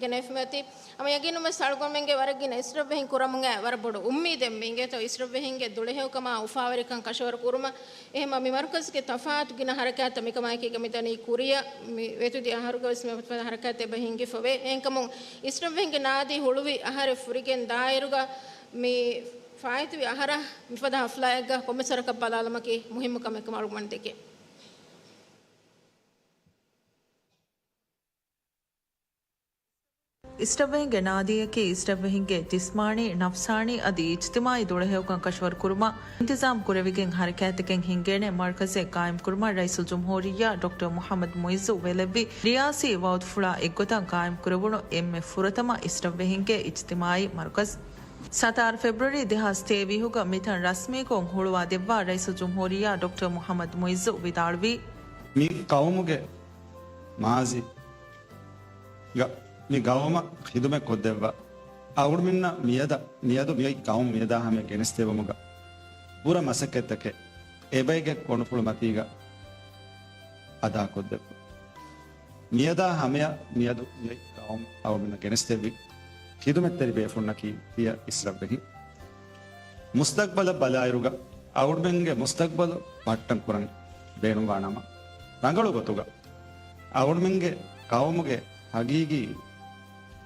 ގެނެވިފައި އޮތީ. ހަމަ ޔަގީނުންވެސް އަޅުގަނޑުމެންގެ ވަރަށް ގިނަ އިސްރަށްވެހިން ކުރަމުން އައި ވަރަށް ބޮޑު އުއްމީދެއް މި އިނގޭތޯ އިސްރަށްވެހިންގެ ދުޅަހެޔޮކަމާ އުފާވެރިކަން ކަށަވަރު ކުރުމަށް. އެހެންމަ މި މަރުކަޒުގެ ތަފާތު ގިނަ ހަރަކާތްތައް މިކަމާއެކީގަ މިދަނީ ކުރިއަށް މި ވެތުދި އަހަރުގަ ވެސް މި ހަރަކާތް އެބަ ހިނގިފަވޭ. އެހެންކަމުން އިސްރަށްވެހިންގެ ނާދީ ހުޅުވި އަހަރެއް ފުރިގެން ދާއިރުގަ މި ފާއިތުވި އަހަރަށް މިފަދަ ހަފްލާއެއްގަ ކޮންމެސް ވަރަކަށް ބަލާލުމަކީ މުހިއްމު ކަމެއް ކަމަށް އަޅުގަނޑު ދެކެން. އިސްރަށްވެހިންގެ ނާދީއަކީ އިސްރަށްވެހިންގެ ޖިސްމާނީ، ނަފްސާނީ އަދި އިޖްތިމާޢީ ދުޅަހެޔޮކަން ކަށަވަރު ކުރުމަށް އިންތިޒާމް ކުރެވިގެން ހަރަކާތްތަކެއް ހިންގޭނެ މަރުކަޒެއް ގާއިމްކުރުމަށް ރައީސުލްޖުމްހޫރިއްޔާ ޑޮކްޓަރ މުޙައްމަދު މުޢިއްޒު ވެލެއްވި ރިޔާސީ ވަޢުދުފުޅާ އެއްގޮތަށް ގާއިމްކުރެވުނު އެންމެ ފުރަތަމަ އިސްރަށްވެހިންގެ އިޖްތިމާޢީ މަރުކަޒް. ސަތާރަ ފެބްރުއަރީ ދެހާސް ތޭވީހުގަ މިތަން ރަސްމީކޮށް ހުޅުވާ ދެއްވާ ރައީސުލްޖުމްހޫރިއްޔާ ޑޮކްޓަރ މުޙައްމަދު މުޢިއްޒު ވިދާޅުވީ، މި ޤައުމުގެ މާޒީ ގަ މި ގައުމަށް ޚިދުމަތް ކޮށްދެއްވާ އަޅުގަނޑުމެންނަށް މިއަދަށް، މިއަދު މިއޮތް ގައުމު މިއަދާ ހަމަޔަށް ގެނެސްދެވުމުގަ ބުރަ މަސައްކަތްތަކެއް އެބައިގެ ކޮނުފުޅު މަތީގަ އަދާކޮށްދެއްވާ. މިއަދާ ހަމަޔަށް މިއަދު މިއޮތް ގައުމު އަޅުގަނޑުމެންނަށް ގެނެސްދެއްވި ޚިދުމަތްތެރި ބޭފުޅުންނަކީ ތިޔަ އިސްރަށްވެހިން. މުސްތަޤްބަލަށް ބަލާއިރުގަ އަޅުގަނޑުމެންގެ މުސްތަޤްބަލު ބައްޓަން ކުރަން ބޭނުންވާ ނަމަ، ރަނގަޅު ގޮތުގަ އަޅުގަނޑުމެންގެ ޤައުމުގެ ހަގީގީ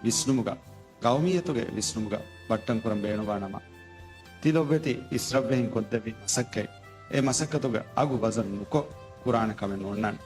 ވިސްނުމުގަ، ޤައުމިއްޔަތުގެ ވިސްނުމުގަ ބައްޓަން ކުރަން ބޭނުންވާ ނަމަ، ތިލޮއްވެތި އިސްރަށްވެހިން ކޮށްދެއްވި މަސައްކަތް، އެ މަސައްކަތުގެ އަގު ވަޒަން ނުކޮށް ކުރާނެ ކަމެއް ނޯންނާނެ.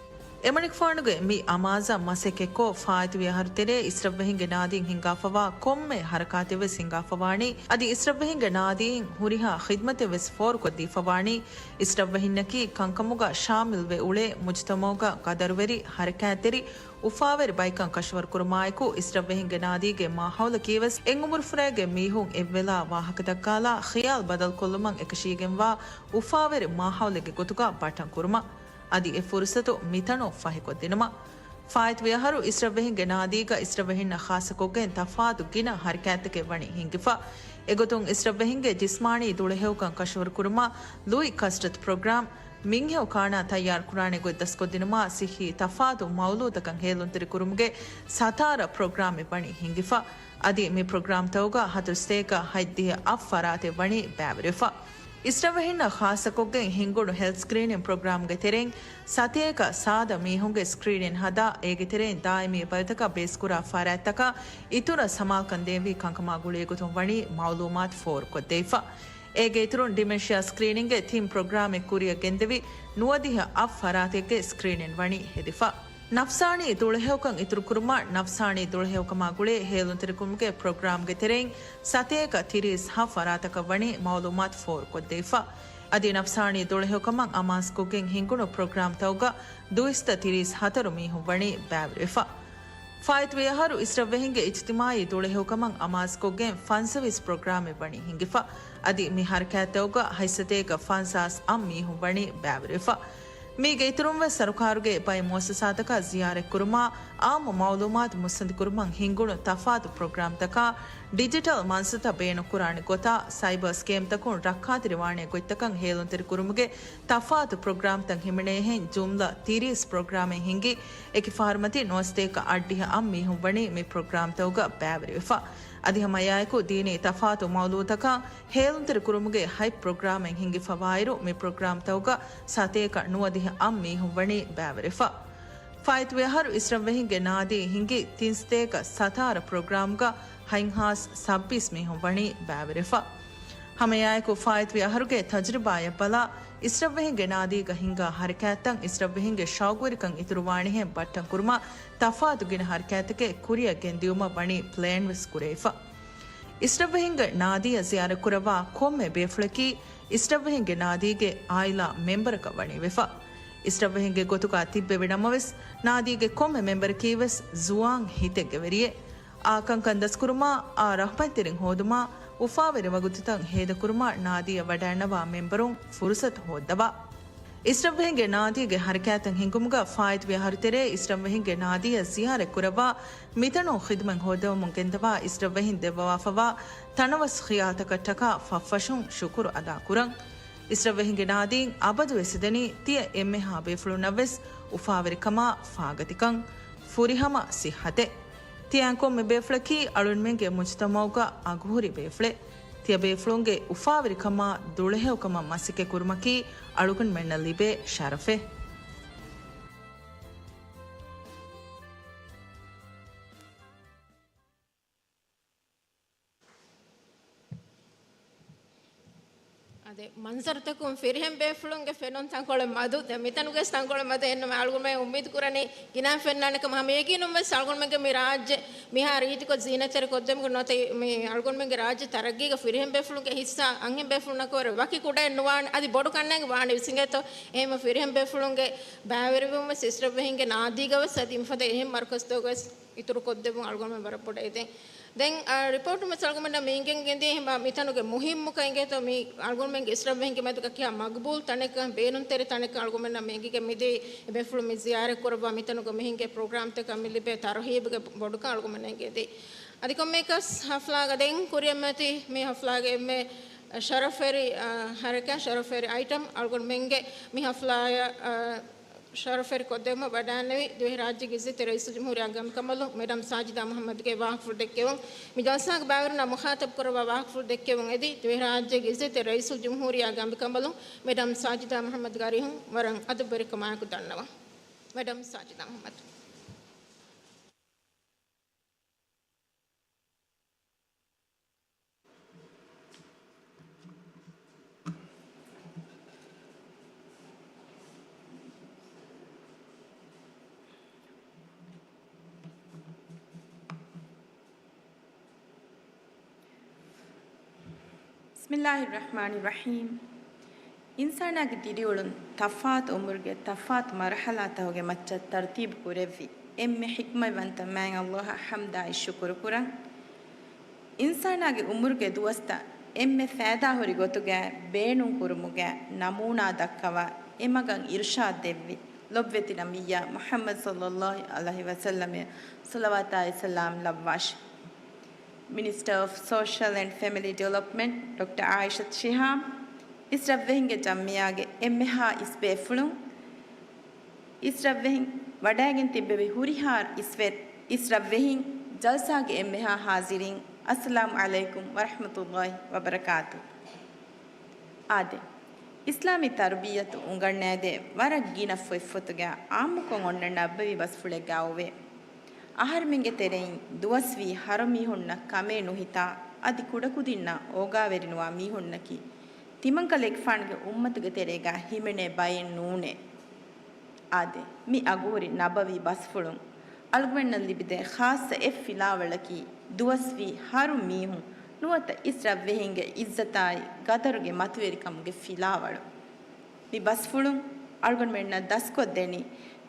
އެމަނިކުފާނުގެ މި އަމާޒަށް މަސައްކަތްކޮށް، ފާއިތުވި އަހަރު ތެރޭ އިސްރަށްވެހިންގެ ނާދީން ހިންގާފަވާ ކޮންމެ ހަރަކާތެއް ވެސް ހިންގާފަވާނީ. އަދި އިސްރަށްވެހިންގެ ނާދީން ހުރިހާ ޚިދްމަތެއް ވެސް ފޯރުކޮށްދީފަވާނީ. އިސްރަށްވެހިންނަކީ ކަންކަމުގަ ޝާމިލްވެ އުޅޭ މުޖުތަމައުގަ ގަދަރުވެރި، ހަރަކާތްތެރި، އުފާވެރި ބައިކަން ކަށަވަރުކުރުމާއެކު، އިސްރަށްވެހިންގެ ނާދީގެ މާހައުލަކީވެސް އެއް އުމުރުފުރައިގެ މީހުން އެއްވެލާ ވާހަކަދައްކާލާ ޚިޔާލު ބަދަލުކޮށްލުމަށް އެކަށީގެންވާ އުފާވެރި މާހައުލެއްގެ ގޮތުގަ ބައްޓަން ކުރުމަށް. އަދި އެ ފުރުސަތު މިތަނުން ފަހިކޮށްދިނުމަށް. ފާއިތުވި އަހަރު އިސްރަށްވެހިންގެ ނާދީގަ އިސްރަށްވެހިންނަށް ޚާއްޞަކޮށްގެން ތަފާތު ގިނަ ހަރަކާތްތަކެއް ވަނީ ހިންގިފަ. އެގޮތުން އިސްރަށްވެހިންގެ ޖިސްމާނީ ދުޅަހެޔޮކަން ކަށަވަރުކުރުމަށް ލުއި ކަސްޓަތު ޕްރޮގްރާމް، މިންހެޔޮ ކާނާ ތައްޔާރުކުރާނެ ގޮތް ދަސްކޮށްދިނުމާ ސިއްހީ ތަފާތު މައުލޫތަކަށް ހޭލުންތެރިކުރުމުގެ ސަތާރަ ޕްރޮގްރާމެއް ވަނީ ހިންގިފަ. އަދި މި ޕްރޮގްރާމްތަކުގަ ހަތަރުސަތޭކަ ހަތްދިހަ އަށް ފަރާތެއް ވަނީ ބައިވެރިވެފަ. އިސްރަށްވެހިންނަށް ޚާއްޞަކޮށްގެން ހިންގުނު ހެލްތް ސްކްރީނިން ޕްރޮގްރާމްގެ ތެރެއިން ސަތޭކަ ސާދަ މީހުންގެ ސްކްރީނިން ހަދާ، އޭގެ ތެރެއިން ދާއިމީ ބަލިތަކަށް ބޭސްކުރާ ފަރާތްތަކާ އިތުރަށް ސަމާލުކަން ދޭންވީ ކަންކަމާ ގުޅޭ ގޮތުން ވަނީ މައުލޫމާތު ފޯރުކޮށްދެވިފަ. އޭގެ އިތުރުން ޑިމެންޝިއާ ސްކްރީނިންގެ ތިން ޕްރޮގްރާމެއް ކުރިއަށް ގެންދެވި، ނުވަދިހަ އަށް ފަރާތެއްގެ ސްކްރީނިން ވަނީ ހެދިފަ. ނަފްސާނީ ދުޅަހެޔޮކަން އިތުރުކުރުމަށް ނަފްސާނީ ދުޅަހެޔޮކަމާ ގުޅޭ ހޭލުންތެރިކުރުމުގެ ޕްރޮގްރާމްގެ ތެރެއިން ސަތޭކަ ތިރީސް ހަ ފަރާތަކަށް ވަނީ މައުލޫމާތު ފޯރުކޮށްދެވިފަ. އަދި ނަފްސާނީ ދުޅަހެޔޮކަމަށް އަމާޒުކޮށްގެން ހިންގުނު ޕްރޮގްރާމްތަކުގަ ދުއިސައްތަ ތިރީސް ހަތަރު މީހުން ވަނީ ބައިވެރިވެފަ. ފާއިތުވި އަހަރު އިސްރަށްވެހިންގެ އިޖްތިމާއީ ދުޅަހެޔޮކަމަށް އަމާޒުކޮށްގެން ފަންސަވީސް ޕްރޮގްރާމެއް ވަނީ ހިންގިފަ. އަދި މި ހަރަކާތްތަކުގަ ހަތްސަތޭކަ ފަންސާސް އަށް މީހުން ވަނީ ބައިވެރިވެފަ. މީގެ އިތުރުންވެސް ސަރުކާރުގެ ބައެއް މުއައްސަސާތަކަށް ޒިޔާރަތްކުރުމާ، އާއްމު މައުލޫމާތު މުއްސަނދިކުރުމަށް ހިންގުނު ތަފާތު ޕްރޮގްރާމްތަކާ، ޑިޖިޓަލް މަންސަތައް ބޭނުންކުރާނެ ގޮތާ، ސައިބަރ ސްކޭމްތަކުން ރައްކާތެރިވާނެ ގޮތްތަކަށް ހޭލުންތެރިކުރުމުގެ ތަފާތު ޕްރޮގްރާމްތައް ހިމެނޭހެން ޖުމްލަ ތިރީސް ޕްރޮގްރާމެއް ހިންގި، އެކި ފަހަރުމަތި ނުވަސަތޭކަ އަށްޑިހަ އަށް މީހުން ވަނީ މި ޕްރޮގްރާމްތަކުގަ ބައިވެރިވެފަ. އަދި ހަމައެއާއެކު ދީނީ ތަފާތު މައުލޫތަކަށް ހޭލުންތެރިކުރުމުގެ ހަތް ޕްރޮގްރާމެއް ހިންގިފަވާއިރު، މި ޕްރޮގްރާމްތަކުގަ ސަތޭކަ ނުވަދިހަ އަށް މީހުން ވަނީ ބައިވެރިވެފަ. ފާއިތުވި އަހަރު އިސްރަށްވެހިންގެ ނާދީ ހިންގި ތިންސަތޭކަ ސަތާރަ ޕްރޮގްރާމްގަ ހަތްހާސް ސައްބީސް މީހުން ވަނީ ބައިވެރިވެފަ. ހަމައެއާއެކު ފާއިތުވި އަހަރުގެ ތަޖުރިބާއަށް ބަލާ، އިސްރަށްވެހިންގެ ނާދީގަ ހިންގާ ހަރަކާތްތައް އިސްރަށްވެހިންގެ ޝައުގުވެރިކަން އިތުރުވާނެހެން ބައްޓަން ކުރުމަށް ތަފާތު ގިނަ ހަރަކާތްތަކެއް ކުރިއަށް ގެންދިއުމަށް ވަނީ ޕްލޭން ވެސް ކުރެވިފަ. އިސްރަށްވެހިންގެ ނާދީއަށް ޒިޔާރަތްކުރައްވާ ކޮންމެ ބޭފުޅަކީ، އިސްރަށްވެހިންގެ ނާދީގެ އާއިލާ މެމްބަރަކަށް ވަނީވެފަ. އިސްރަށްވެހިންގެ ގޮތުގަ ތިއްބެވި ނަމަވެސް، ނާދީގެ ކޮންމެ މެމްބަރަކީވެސް ޒުވާން ހިތެއްގެ ވެރިއެއް. އާ ކަންކަން ދަސްކުރުމާ، އާ ރަހްމަތްތެރިން ހޯދުމާ، އުފާވެރި ވަގުތުތައް ހޭދަކުރުމާ ނާދީއަށް ވަޑައިންނަވާ މެމްބަރުން ފުރުސަތު ހޯއްދަވާ. އިސްރަށްވެހިންގެ ނާދީގެ ހަރަކާތްތައް ހިންގުމުގަ ފާއިތުވި އަހަރު ތެރޭ އިސްރަށްވެހިންގެ ނާދީއަށް ޒިޔާރަތް ކުރައްވާ، މިތަނުން ޚިދުމަތް ހޯއްދަވަމުން ގެންދަވާ އިސްރަށްވެހިން ދެއްވަވާފަވާ ތަނަވަސް ޚިޔާލުތަކަށްޓަކާ ފަށްފަށުން ޝުކުރު އަދާ ކުރަން. އިސްރަށްވެހިންގެ ނާދީން އަބަދުވެސް ދެނީ ތިޔަ އެންމެހާ ބޭފުޅުންނަށްވެސް އުފާވެރިކަމާ، ފާގަތިކަން، ފުރިހަމަ ސިއްހަތެއް. ތިޔަ ކޮންމެ ބޭފުޅަކީ އަޅުންމެންގެ މުޖުތަމައުގަ އަގުހުރި ބޭފުޅެއް. ތިޔަ ބޭފުޅުންގެ އުފާވެރިކަމާ ދުޅަހެޔޮކަމަށް މަސައްކަތް ކުރުމަކީ އަޅުގަނޑުމެންނަށް ލިބޭ ޝަރަފެއް. އާދެ، މަންޒަރުތަކުން ފިރިހެން ބޭފުޅުންގެ ފެނުން ތަންކޮޅެއް މަދު. ދެން މިތަނުގެސް ތަންކޮޅެއް މަދު. އެހެންނަމަ އަޅުގަނޑުމެން އުއްމީދު ކުރަނީ ގިނަ ފެންނާނެ ކަމަށް. ހަމަ ޔަގީނުންވެސް އަޅުގަނޑުމެންގެ މި ރާއްޖެ މިހާރު ރީތިކޮށް ޒީނަތްތެރި ކޮށްދެމުގެ ނުވަތަ މި އަޅުގަނޑުމެންގެ ރާއްޖެ ތަރައްގީގަ ފިރިހެން ބޭފުޅުންގެ ހިއްސާ އަންހެން ބޭފުޅުންނަކަށް ވަރަށް ވަކި ކުޑައެއް ނުވާނެ. އަދި ބޮޑު ކަންނޭނގެ ވާނެ ވިސިނގޭތޯ. އެހެންމަ ފިރިހެން ބޭފުޅުންގެ ބައިވެރިވުމުންވެސް އިސްރަށްވެހިންގެ ނާދީގަވެސް އަދި މިފަދަ އެހެން މަރުކަޒުތަކުގަވެސް އިތުރުކޮށްދެއްވުން އަޅުގަނޑުމެން ވަރަށް ބޮޑަށް އެދެން. ދެން، އާ، ރިޕޯޓުން ވެސް އަޅުގަނޑުމެންނަށް މި އިނގެން ގެންދިޔަ ހިނގާ މިތަނުގެ މުހިއްމުކަން އިނގޭތޯ މި އަޅުގަނޑުމެންގެ އިސްރަށްވެހިންގެ މެދުގަ ކިހާ މަގުބޫލު ތަނެއްކަން، ބޭނުންތެރި ތަނެއްކަން އަޅުގަނޑުމެންނަށް މި އިނގިގެން މިދިޔަ އެ ބޭފުޅުން މި ޒިޔާރަތް ކުރައްވާ މިތަނުގަ މި ހިނގޭ ޕްރޮގްރާމްތަކަށް މި ލިބޭ ތަރުހީބުގެ ބޮޑުކަން އަޅުގަނޑުމެންނަށް އެނގޭތީ. އަދި ކޮންމެއަކަސް ހަފްލާގަ ދެން ކުރިއަށްމަތި މި ހަފްލާގެ އެންމެ ޝަރަފްވެރި، އާ، ހަރަކާތް ޝަރަފްވެރި އައިޓަމް އަޅުގަނޑުމެންގެ މި ހަފްލާއަށް، އާ، ޝަރަފްވެރި ކޮށްދެވުމަށް ވަޑައިންނެވި ދިވެހިރާއްޖޭގެ އިއްޒަތްތެރި ރައީސުލްޖުމްހޫރިއްޔާގެ އަނބިކަނބަލުން މެޑަމް ސާޖިދާ މުޙައްމަދުގެ ވާހަކަފުޅު ދެއްކެވުން. މި ޖަލްސާގެ ބައިވެރިންނާ މުޚާތަބް ކުރައްވާ ވާހަކަފުޅު ދެއްކެވުން އެދި ދިވެހިރާއްޖޭގެ އިއްޒަތްތެރި ރައީސުލްޖުމްހޫރިއްޔާގެ އަނބިކަނބަލުން މެޑަމް ސާޖިދާ މުޙައްމަދުގެ އަރިހުން ވަރަށް އަދަބުވެރިކަމާއެކު ދަންނަވަން. މެޑަމް ސާޖިދާ މުޙައްމަދު. بسم الله الرحمن الرحيم. އިންސާނާގެ ދިރިއުޅުން ތަފާތު އުމުރުގެ ތަފާތު މަރުޙަލާތަކުގެ މައްޗަށް ތަރުތީބު ކުރެއްވި އެންމެ ޙިކްމަތްވަންތަ މާތް ﷲ އަށް ޙަމްދާއި ޝުކުރު ކުރަން. އިންސާނާގެ އުމުރުގެ ދުވަސްތައް އެންމެ ފައިދާހުރި ގޮތުގައި ބޭނުން ކުރުމުގައި ނަމޫނާ ދައްކަވާ، އެމަގަށް އިރުޝާދު ދެއްވި ލޮބުވެތި ނަބިއްޔާ މުޙައްމަދު ޞައްލައްލާހު ޢަލައިހި ވަސައްލަމަށް ޞަލަވާތާއި ސަލާމް ލައްވާށި. މިނިސްޓަރ އޮފް ސޯޝަލް އެންޑް ފެމިލީ ޑިވެލޮޕްމަންޓް ޑޮކްޓަރ އާއިޝަތު ޝިހާބް، އިސްރަށްވެހިންގެ ޖަމްޢިއްޔާގެ އެންމެހާ އިސް ބޭފުޅުން، އިސްރަށްވެހިން ވަޑައިގެން ތިއްބެވި ހުރިހާ އިސްވެ-، އިސްރަށްވެހިން، ޖަލްސާގެ އެންމެހާ ޙާޟިރީން، އައްސަލާމު ޢަލައިކުމް ވަރަޙްމަތުﷲ ވަބަރަކާތު. އާދެ، އިސްލާމީ ތަރުބިއްޔަތު އުނގަންނައިދޭ ވަރަށް ގިނަ ފޮތްފޮތުގައި ޢާއްމުކޮށް އޮންނަ ނަބަވީ ބަސްފުޅެއްގައި އޮވޭ. އަހަރެމެންގެ ތެރެއިން ދުވަސްވީ ހަރު މީހުންނަށް ކަމޭ ނުހިތާ، އަދި ކުޑަކުދިންނަށް އޯގާވެރިނުވާ މީހުންނަކީ، ތިމަންކަލޭގެފާނުގެ އުއްމަތުގެ ތެރޭގަ ހިމެނޭ ބައެއް ނޫނޭ. އާދެ، މި އަގުހުރި ނަބަވީ ބަސްފުޅުން އަޅުގަނޑަށް ލިބިދޭ ޚާއްޞަ އެއް ފިލާވަޅަކީ، ދުވަސްވީ ހަރު މީހުން ނުވަތަ އިސްރަށްވެހިންގެ ޢިއްޒަތާއި ގަދަރުގެ މަތިވެރިކަމުގެ ފިލާވަޅު. މި ބަސްފުޅުން އަޅުގަނޑުމެންނަށް ދަސްކޮށްދެނީ،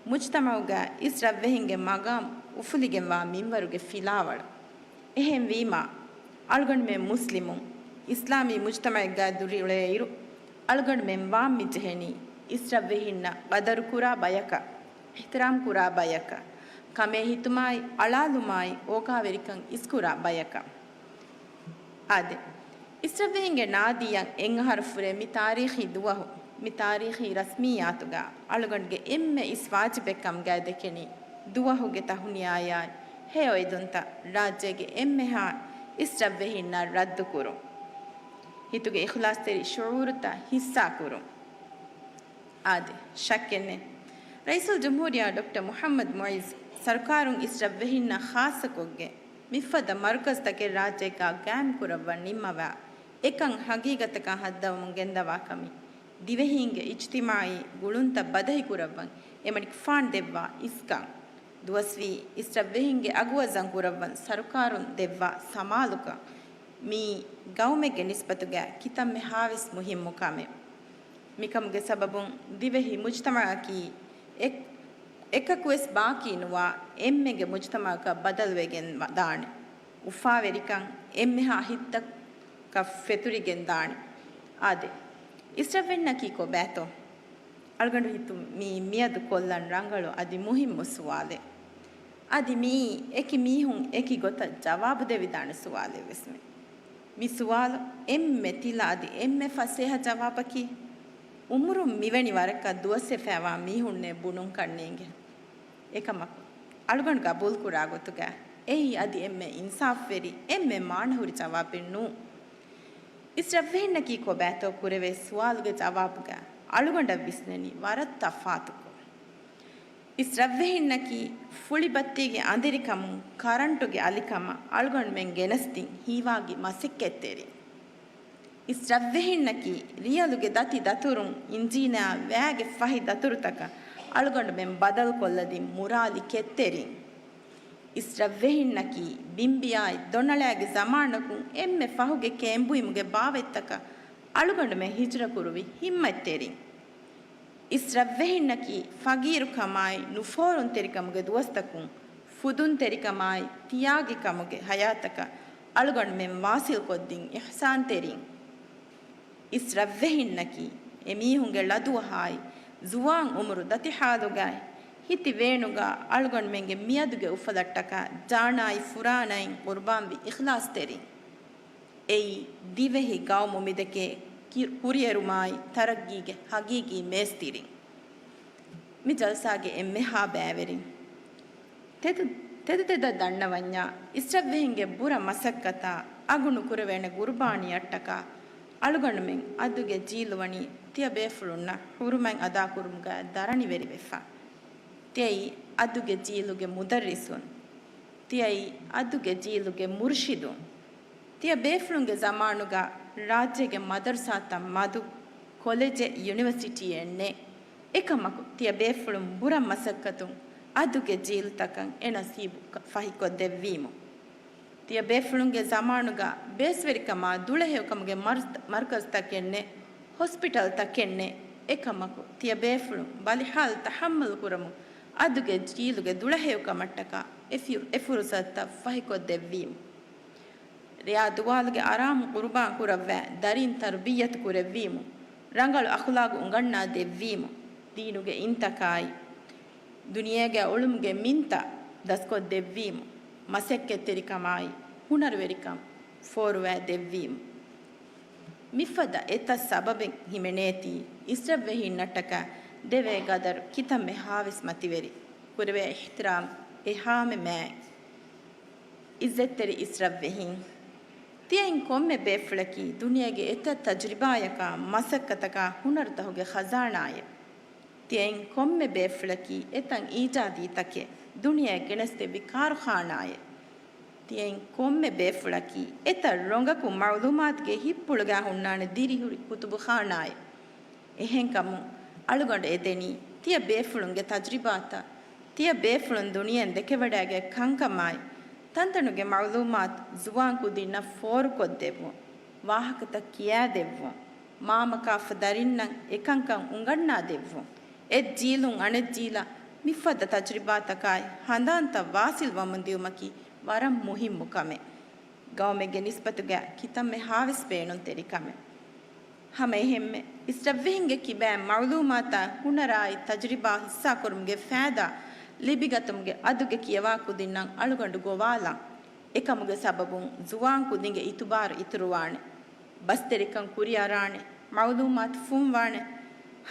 މުޖްތަމަޢުގަ އިސްރަށްވެހިންގެ މަގާމް އުފުލިގެންވާ މިންވަރުގެ ފިލާވަޅު. އެހެންވީމާ، އަޅުގަނޑުމެން މުސްލިމުން، އިސްލާމީ މުޖްތަމަޢެއްގަ ދުރިއުޅޭއިރު، އަޅުގަނޑުމެން ވާން މިޖެހެނީ، އިސްރަށްވެހިންނަށް ޤަދަރުކުރާ ބަޔަކަށް، އިޙްތިރާމް ކުރާ ބަޔަކަށް، ކަމޭ ހިތުމާއި، އަޅާލުމާއި، އޯގާވެރިކަން އިސްކުރާ ބަޔަކަށް. އާދެ، އިސްރަށްވެހިންގެ ނާދީއަށް އެއްއަހަރު ފުރޭ މި ތާރީޚީ ދުވަހު، މި ތާރީޚީ ރަސްމިއްޔާތުގަ އަޅުގަނޑުގެ އެންމެ އިސް ވާޖިބެއް ކަމުގައި ދެކެނީ، ދުވަހުގެ ތަހުނިޔާއާއި ހެޔޮއެދުންތައް ރާއްޖޭގެ އެންމެހާ އިސްރަށްވެހިންނަށް ރައްދުކުރުން. ހިތުގެ އިޚްލާޞްތެރި ޝުޢޫރުތައް ޙިއްޞާކުރުން. އާދެ، ޝައްކެއްނެތް. ރައީސުލްޖުމްހޫރިއްޔާ ޑޮކްޓަރ މުޙައްމަދު މުޢިއްޒު ސަރުކާރުން އިސްރަށްވެހިންނަށް ޚާއްޞަކޮށްގެން މިފަދަ މަރުކަޒުތަކެއް ރާއްޖޭގަ ގާއިމްކުރައްވަން ނިންމަވާ، އެކަން ހަގީގަތަކަށް ހައްދަވަމުން ގެންދަވާ ކަމީ، ދިވެހީންގެ އިޖްތިމާޢީ ގުޅުންތައް ބަދަހިކުރައްވަން އެމަނިކުފާނު ދެއްވާ އިސްކަން، ދުވަސްވީ އިސްރަށްވެހިންގެ އަގު ވަޒަން ކުރައްވަން ސަރުކާރުން ދެއްވާ ސަމާލުކަން، މީ ގައުމެއްގެ ނިސްބަތުގައި ކިތަންމެހާވެސް މުހިއްމު ކަމެއް. މިކަމުގެ ސަބަބުން ދިވެހި މުޖްތަމަޢަކީ އެ-، އެކަކުވެސް ބާކީ ނުވާ އެންމެގެ މުޖްތަމަޢަކަށް ބަދަލުވެގެން ދާނެ. އުފާވެރިކަން އެންމެހާ ހިތްތަކަށް ފެތުރިގެން ދާނެ. އާދެ، އިސްރަށްވެހިންނަކީ ކޮބާތޯ؟ އަޅުގަނޑު ހިތުން މީ މިއަދު ކޮށްލަން ރަނގަޅު އަދި މުހިއްމު ސުވާލެއް. އަދި މިއީ އެކި މީހުން އެކި ގޮތަށް ޖަވާބު ދެވިދާނެ ސުވާލެއް ވެސްމެ. މި ސުވާލު އެންމެ ތިލަ އަދި އެންމެ ފަސޭހަ ޖަވާބަކީ، އުމުރުން މިވެނި ވަރަކަށް ދުވަސްވެފައިވާ މީހުންނޭ ބުނުންކަން ނޭނގެ. އެކަމަކު، އަޅުގަނޑު ގަބޫލުކުރާ ގޮތުގަ އެއީ އަދި އެންމެ އިންސާފުވެރި، އެންމެ މާނަހުރި ޖަވާބެއް ނޫން. އިސްރަށްވެހިންނަކީ ކޮބާތޯ ކުރެވޭ ސުވާލުގެ ޖަވާބުގަ އަޅުގަނޑަށް ވިސްނެނީ ވަރަށް ތަފާތުކޮށް. އިސްރަށްވެހިންނަކީ ފުޅިބައްތީގެ އަނދިރިކަމުން ކަރަންޓުގެ އަލިކަމަށް އަޅުގަނޑުމެން ގެނެސްދިން ހީވާގި މަސައްކަތްތެރިން. އިސްރަށްވެހިންނަކީ ރިޔަލުގެ ދަތި ދަތުރުން އިންޖީނާ ވައިގެ ފަހި ދަތުރުތަކަށް އަޅުގަނޑުމެން ބަދަލުކޮށްލަދިން މުރާލި ކެތްތެރިން. އިސްރަށްވެހިންނަކީ ބިނބިއާއި ދޮނަޅައިގެ ޒަމާނަކުން އެންމެ ފަހުގެ ކޭންބުއިމުގެ ބާވަތްތަކަށް އަޅުގަނޑުމެން ހިޖުރަކުރުވި ހިންމަތްތެރިން. އިސްރަށްވެހިންނަކީ ފަގީރުކަމާއި ނުފޯރުންތެރިކަމުގެ ދުވަސްތަކުން ފުދުންތެރިކަމާއި ތިޔާގިކަމުގެ ހަޔާތަކަށް އަޅުގަނޑުމެން ވާސިލްކޮށްދިން އިޙްސާންތެރިން. އިސްރަށްވެހިންނަކީ އެމީހުންގެ ޅަދުވަހާއި ޒުވާން އުމުރު ދަތި ޙާލުގައި ހިތި ވޭނުގަ އަޅުގަނޑުމެންގެ މިއަދުގެ އުފަލަށްޓަކާ ޖާނާއި ފުރާނައިން ޤުރުބާންވި އިޚްލާޞްތެރިން. އެއީ ދިވެހި ގައުމު މިދެކޭ ކި-، ކުރިއެރުމާއި ތަރައްގީގެ ހަގީގީ މޭސްތިރިން. މި ޖަލްސާގެ އެންމެހާ ބައިވެރިން. ތެދު، ތެދު ތެދަށް ދަންނަވަންޏާ، އިސްރަށްވެހިންގެ ބުރަ މަސައްކަތާ އަގު ނުކުރެވޭނެ ގުރުބާނީއަށްޓަކާ އަޅުގަނޑުމެން އަދުގެ ޖީލު ވަނީ ތިޔަބޭފުޅުންނަށް ޙުރުމަތް އަދާކުރުމުގަ ދަރަނިވެރިވެފަ. ތިޔައީ އަދުގެ ޖީލުގެ މުދައްރިސުން. ތިޔައީ އަދުގެ ޖީލުގެ މުރުޝިދުން. ތިޔަބޭފުޅުންގެ ޒަމާނުގަ ރާއްޖޭގެ މަދަރުސާތައް މަދު، ކޮލެޖެއް، ޔުނިވަރސިޓީއެއް ނެތް. އެކަމަކު، ތިޔަބޭފުޅުން ބުރަ މަސައްކަތުން އަދުގެ ޖީލުތަކަށް އެ ނަސީބު ކަ-، ފަހިކޮށްދެއްވީމު. ތިޔަބޭފުޅުންގެ ޒަމާނުގަ ބޭސްވެރިކަމާ ދުޅަހެޔޮކަމުގެ މަރު-، މަރުކަޒުތަކެއް ނެތް، ހޮސްޕިޓަލްތަކެއް ނެތް. އެކަމަކު، ތިޔަބޭފުޅުން ބަލިހާލު ތަހައްމަލު ކުރަމުން އަދުގެ ޖީލުގެ ދުޅަހެޔޮކަމަށްޓަކާ އެ ފި-، އެ ފުރުސަތުތައް ފަހިކޮށްދެއްވީމު. ރެޔާ ދުވާލުގެ އަރާމު ޤުރުބާން ކުރައްވާ ދަރީން ތަރުބިއްޔަތު ކުރެއްވީމު، ރަނގަޅު އަޚުލާގު އުނގަންނާ ދެއްވީމު، ދީނުގެ އިންތަކާއި، ދުނިޔޭގެ އުޅުމުގެ މިންތައް ދަސްކޮށްދެއްވީމު، މަސައްކަތްތެރިކަމާއި، ހުނަރުވެރިކަން ފޯރުވާ ދެއްވީމު. މިފަދަ އެތައް ސަބަބެއް ހިމެނޭތީ، އިސްރަށްވެހީންނަށްޓަކާ ދެވޭ ގަދަރު ކިތަންމެ ހާވެސް މަތިވެރި، ކުރެވޭ އިޙްތިރާމް އެހާމެ މާތް. އިއްޒަތްތެރި އިސްރަށްވެހީން! ތިޔައިން ކޮންމެ ބޭފުޅަކީ ދުނިޔޭގެ އެތައް ތަޖުރިބާޔަކާ، މަސައްކަތަކާ، ހުނަރުތަކުގެ ޚަޒާނާއެއް. ތިޔައިން ކޮންމެ ބޭފުޅަކީ އެތައް އީޖާދީ ތަކެއް، ދުނިޔެއަށް ގެނެސްދެއްވި ކާރުޚާނާއެއް. ތިޔައިން ކޮންމެ ބޭފުޅަކީ އެތައް ރޮނގަކު މަޢުލޫމާތުގެ ހިތްޕުޅުގާ ހުންނާނެ ދިރިހުރި ކުތުބުޚާނާއެއް. އެހެންކަމުން، އަޅުގަނޑު އެދެނީ ތިޔަ ބޭފުޅުންގެ ތަޖުރިބާތައް، ތިޔަ ބޭފުޅުން ދުނިޔެއިން ދެކެވަޑައިގަތް ކަންކަމާއި، ތަންތަނުގެ މަޢުލޫމާތު ޒުވާން ކުދިންނަށް ފޯރުކޮށްދެއްވުން، ވާހަކަތައް ކިޔާދެއްވުން، މާމަ ކާފަ ދަރިންނަށް އެކަންކަން އުނގަންނާދެއްވުން، އެއް ޖީލުން އަނެއް ޖީލަށް މިފަދަ ތަޖުރިބާތަކާއި ހަނދާންތައް ވާސިލްވަމުން ދިއުމަކީ ވަރަށް މުހިއްމު ކަމެއް. ގައުމެއްގެ ނިސްބަތުގައި ކިތަންމެ ހާވެސް ބޭނުންތެރި ކަމެއް. ހަމައެހެންމެ، އިސްރަށްވެހިންގެ ކިބައިން މަޢުލޫމާތާ ހުނަރާއި ތަޖުރިބާ ހިއްސާ ކުރުމުގެ ފައިދާ ލިބިގަތުމުގެ އަދުގެ ކިޔަވާ ކުދިންނަށް އަޅުގަނޑު ގޮވާލަން. އެކަމުގެ ސަބަބުން ޒުވާން ކުދިންގެ އިތުބާރު އިތުރުވާނެ. ބަސްތެރިކަން ކުރިއަރާނެ، މަޢުލޫމާތު ފުންވާނެ.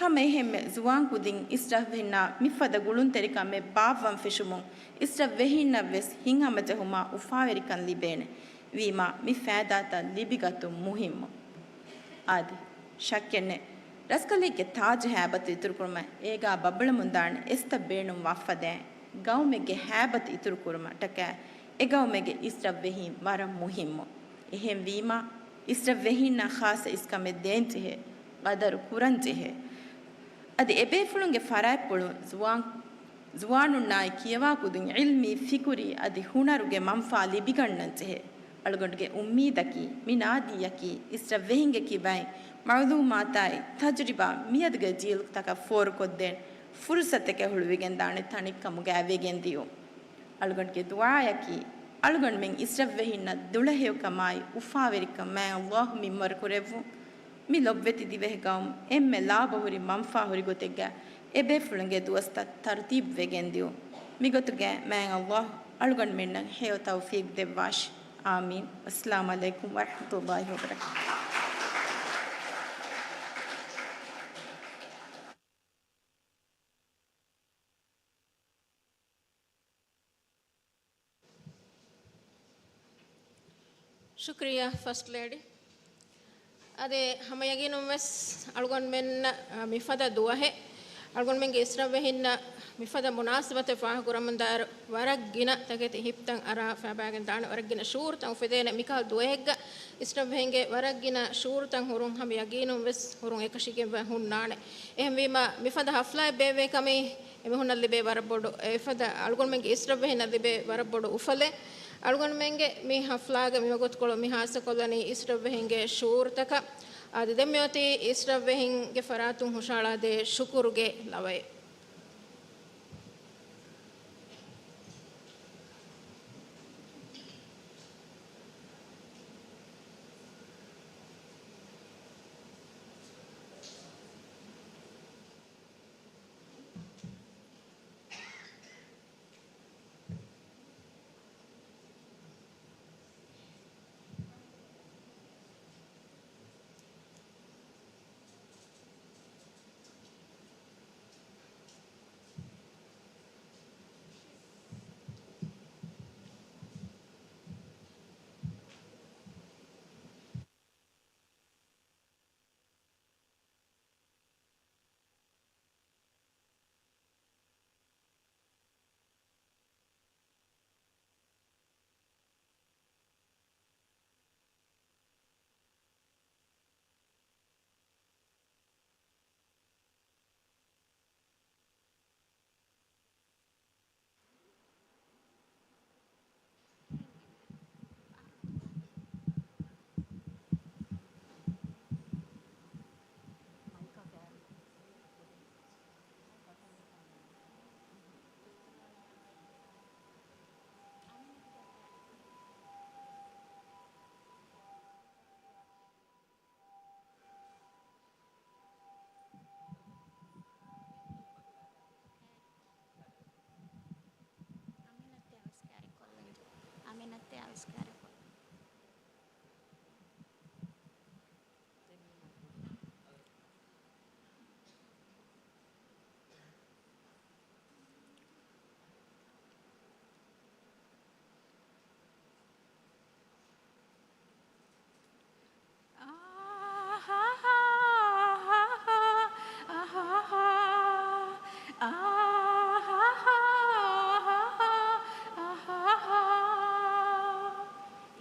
ހަމައެހެންމެ ޒުވާން ކުދިން އިސްރަށްވެހިންނާ މިފަދަ ގުޅުންތެރިކަމެއް ބާއްވަން ފެށުމުން އިސްރަށްވެހީންނަށް ވެސް ހިތްހަމަޖެހުމާ އުފާވެރިކަން ލިބޭނެ. ވީމާ، މި ފައިދާތައް ލިބިގަތުން މުހިއްމު. އާދެ، ޝައްކެއްނެތް، ރަސްކަލެއްގެ ތާޖު ހައިބަތު އިތުރުކުރުމަށް އޭގާ ބަބުޅަމުންދާނެ އެސްތައް ބޭނުންވާ ފަދައިން، ގައުމެއްގެ ހައިބަތު އިތުރުކުރުމަށްޓަކައި އެ ގައުމެއްގެ އިސްރަށްވެހީން ވަރަށް މުހިއްމު. އެހެންވީމާ، އިސްރަށްވެހީންނަށް ޚާއްޞަ އިސްކަމެއް ދޭންޖެހޭ، ޤަދަރު ކުރަންޖެހޭ. އަދި އެބޭފުޅުންގެ ފަރާތްޕުޅުން ޒުވާން، ޒުވާނުންނާއި ކިޔަވާ ކުދިން ޢިލްމީ ފިކުރީ އަދި ހުނަރުގެ މަންފާ ލިބިގަންނަންޖެހޭ. އަޅުގަނޑުގެ އުއްމީދަކީ، މި ނާދީއަކީ އިސްރަށްވެހިންގެ ކިބައިން މަޢުލޫމާތާއި ތަޖުރިބާ މިއަދުގެ ޖީލުތަކަށް ފޯރުކޮށްދޭން ފުރުޞަތެކޭ ހުޅުވިގެންދާނެ ތަނެއްކަމުގައި ވެގެންދިޔުން. އަޅުގަނޑުގެ ދުޢާއަކީ، އަޅުގަނޑުމެން އިސްރަށްވެހިންނަށް ދުޅަހެޔޮކަމާއި އުފާވެރިކަން މާތް ﷲ މިންވަރު ކުރެއްވުން. މި ލޮބުވެތި ދިވެހި ގައުމު އެންމެ ލާބަހުރި މަންފާހުރި ގޮތެއްގަ އެބޭފުޅުންގެ ދުވަސްތައް ތަރުތީބު ވެގެން ދިޔުން. މިގޮތުގައި މާތް ﷲ އަޅުގަނޑުމެންނަށް ހެޔޮ ތައުފީޤް ދެއްވާށި. އާމީން. އައްސަލާމު ޢަލައިކުމް ވަރަޙްމަތުﷲ ވަބަރަކާތުހު. ޝުކުރިއްޔާ ފަސްޓް ލޭޑީ. އަދި ހަމަ ޔަގީނުން ވެސް އަޅުގަނޑުމެންނަށް، އަ، މިފަދަ ދުވަހެއް އަޅުގަނޑުމެންގެ އިސްރަށްވެހިންނަށް މިފަދަ މުނާސަބަތެއް ފާހަގަކުރަމުންދާއިރު، ވަރަށް ގިނަ ތަކެތި ހިތްޕުތައް އަރާ ފައިބާގެން ދާނެ، ވަރަށް ގިނަ ޝުޢޫރުތައް އުފެދޭނެ. މިކަހަލަ ދުވަހެއްގަ އިސްރަށްވެހިންގެ ވަރަށް ގިނަ ޝުޢޫރުތައް ހުރުން ހަމަ ޔަގީނުން ވެސް ހުރުން އެކަށީގެން ހުންނާނެ. އެހެންވީމަ، މިފަދަ ހަފްލާއެއް ބޭއްވޭ ކަމީ އެމީހުންނަށް ލިބޭ ވަރަށް ބޮޑު، އެފަދަ އަޅުގަނޑުމެންގެ އިސްރަށްވެހިންނަށް ލިބޭ ވަރަށް ބޮޑު އުފަލެއް. އަޅުގަނޑުމެންގެ މި ހަފްލާގެ މި ވަގުތުކޮޅު މި ހާއްސަކޮށްލަނީ އިސްރަށްވެހިންގެ ޝުޢޫރުތަކަށް. އަދި ދެން މިއޮތީ އިސްރަށްވެހިންގެ ފަރާތުން ހުށަހަޅާދޭ ޝުކުރުގެ ލަވައެއް.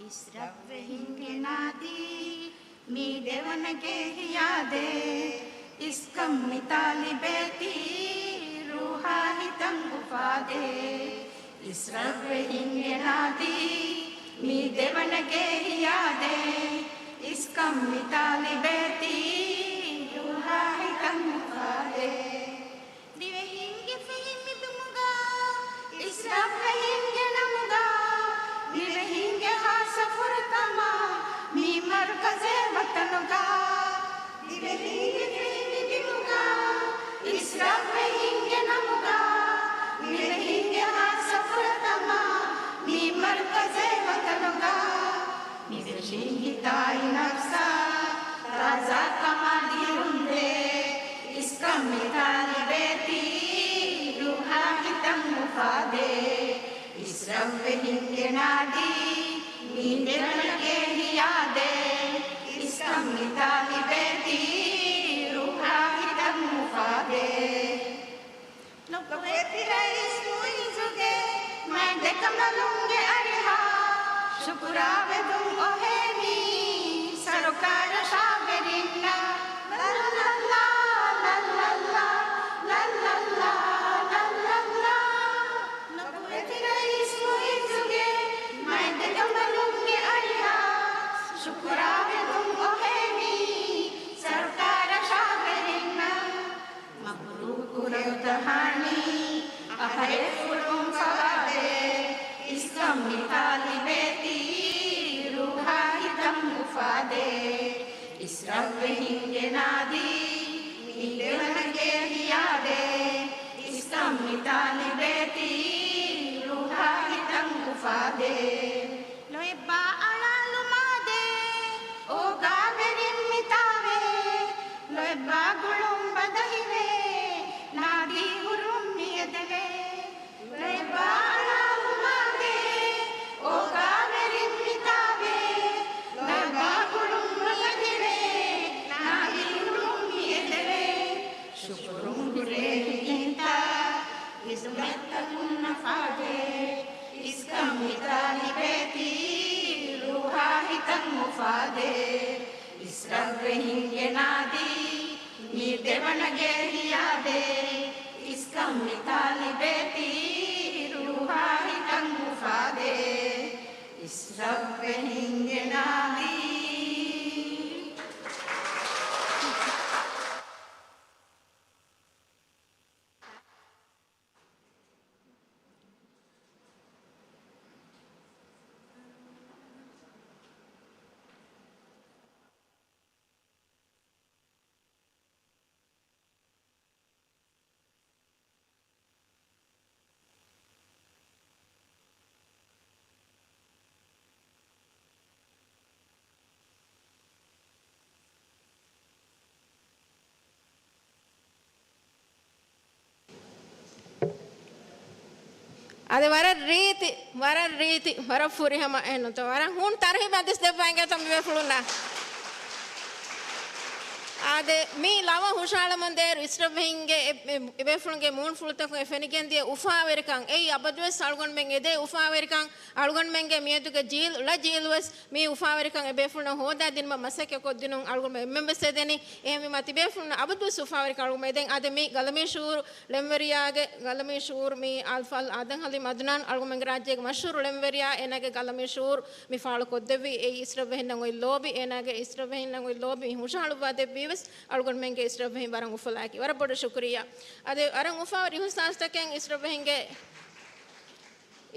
އިސްރަފްވެހިންގެ ނާދީ، މީ ދެވަނަގޭ ހިޔާދޭ، އިސްކަން މި ތާލިބޭތީ، ރޫހާ ހިތަށް އުފާދޭ. އިސްރަފްވެހިންގެ ނާދީ، މީ ދެވަނަގޭ ހިޔާދޭ، އިސްކަން މި ތާލިބޭތީ، ރޫހާ ހިތަށް އުފާދޭ. ދިވެހިންގެ ފެހި މި ބިމުގަ، އިސްރަފްވެހިންގެ ނަމުގަ، ދިވެހިންގެ ހާއްސަ ފުރަތަމަ، މި މަރުކަޒެއް ވަތަނުގަ. ދިވެހިންގެ ފެހި މި ބިމުގަ، އިސްރަފްވެހިންގެ ނަމުގަ، ދިވެހިންގެ ހާއްސަ ފުރަތަމަ، މި މަރުކަޒެއް ވަތަނުގަ. މި ދެށީ ހިތާއި ނަފްސާ، ތާޒާކަމާ ދިރުންދޭ، އިސްކަން މި ތާލިބޭތީ، ރޫހާ ހިތަށް އުފާދޭ. އިސްރަފްވެހިންގެ ނާދީ، މީ ދެވަނަގޭ ހިޔާދޭ، އިސްކަން މި ތާލިބޭތީ، ރޫހާ ހިތަށް އުފާދޭ. ލޮބުވެތި ރައީސް މުއިއްޒުގެ މައި ދެކަނބަލުންގެ އަރިހަށް ޝުކުރާވެދުން އޮހޭނީ ސަރުކާރަށާ ވެރިންނަށް. ލައްލައްލާ، ލައްލައްލާ، ލައްލައްލާ، ލައްލައްލާ. ލޮބުވެތި ރައީސް މުއިއްޒުގެ މައި ދެކަނބަލުންގެ އަރިހަށް ޝުކުރާވެދުން އޮހޭނީ ސަރުކާރަށާ ވެރިންނަށް. މަބްރޫކު ރައުދަހާނީ އަހަރެއްފުޅުން ފަވާދޭ، އިސްކަން މި ތާލިބޭތީ، ރޫހާ ހިތަށް އުފާދޭ. އިސްރަފްވެހިންގެ ނާދީ، މީ ދެވަނަގޭ ހިޔާދޭ، އިސްކަން މި ތާލިބޭތީ، ރޫހާ ހިތަށް އުފާދޭ. ލޯތްބާ އަޅާލުމާދޭ، އޯގާވެރިން މިތާވޭ. ލޯތްބާ ގުޅުން ބަދަހިވޭ، ނާދީ ހުރުން މިއެދެވޭ. ލޯތްބާ އަޅާލުމާދޭ، އޯގާވެރިން މިތާވޭ. ލޯތްބާ ގުޅުން ބަދަހިވޭ، ނާދީ ހުރުން މިއެދެވޭ. ޝުކުރުން ހުރޭ ހިތްތައް، ހިޒުމަތްތަކުން ނަފާދޭ. އިސްކަން މި ތާލިބޭތީ، ރޫހާ ހިތަށް އުފާދޭ. އިސްރަފްވެހިންގެ ނާދީ، މީ ދެވަނަގޭ ހިޔާދޭ. އިސްކަން މި ތާލިބޭތީ، ރޫހާ ހިތަށް އުފާދޭ. އިސްރަފްވެހިންގެ ނާދީ. އާދެ، ވަރަށް ރީތި، ވަރަށް ރީތި، ވަރަށް ފުރިހަމަ އެހެންނުތޯ. ވަރަށް ހޫނު ތަރުހީބެއް ދިސް ދެއްވާ އިނގޭތޯ މި ބޭފުޅުންނަށް. އާދެ، މި ލަވަ ހުށަހަޅަމުން ދޭއިރު އިސްރަފްވެހިންގެ އެ، އެ، އެބޭފުޅުންގެ މޫނުފުޅުތަކުން އެ ފެނިގެންދިޔަ އުފާވެރިކަން އެއީ އަބަދުވެސް އަޅުގަނޑުމެން އެދޭ އުފާވެރިކަން. އަޅުގަނޑުމެންގެ މިއަދުގެ ޖީލު، ޅަ ޖީލުވެސް މި އުފާވެރިކަން އެބޭފުޅުންނަށް ހޯދާދިނުމަށް މަސައްކަތް ކޮށްދިނުން އަޅުގަނޑުމެން އެންމެންވެސް އެދެނީ. އެހެންވީމާ ތިބޭފުޅުންނަށް އަބަދުވެސް އުފާވެރިކަން އަޅުގަނޑުމެން އެދެން. އާދެ، މި ގަލަމީޝޫރު ޅެންވެރިޔާގެ، ގަލަމީޝޫރު މި އަލްފާޟިލް އާދަމް ހަލީމް އަދުނާން، އަޅުގަނޑުމެންގެ ރާއްޖޭގެ މަޝްހޫރު ޅެންވެރިޔާ، އޭނާގެ ގަލަމީޝޫރު މި ފާޅު ކޮށްދެއްވީ. އެއީ އިސްރަފްވެހިންނަށް އޮތް ލޯބި، އޭނާގެ އިސްރަފްވެހިންނަށް އޮތް ލޯބި މި ހުށަހަޅުއްވާ ދެއްވީވެސް އަޅުގަނޑުމެންގެ އިސްރަފްވެހިން ވަރަށް އުފަލާއެކީ. ވަރަށް ބޮޑަށް ޝުކުރިއްޔާ. އަދި ވަރަށް އުފާވެރި އިހުސާސްތަކެއް އިސްރަފްވެހިންގެ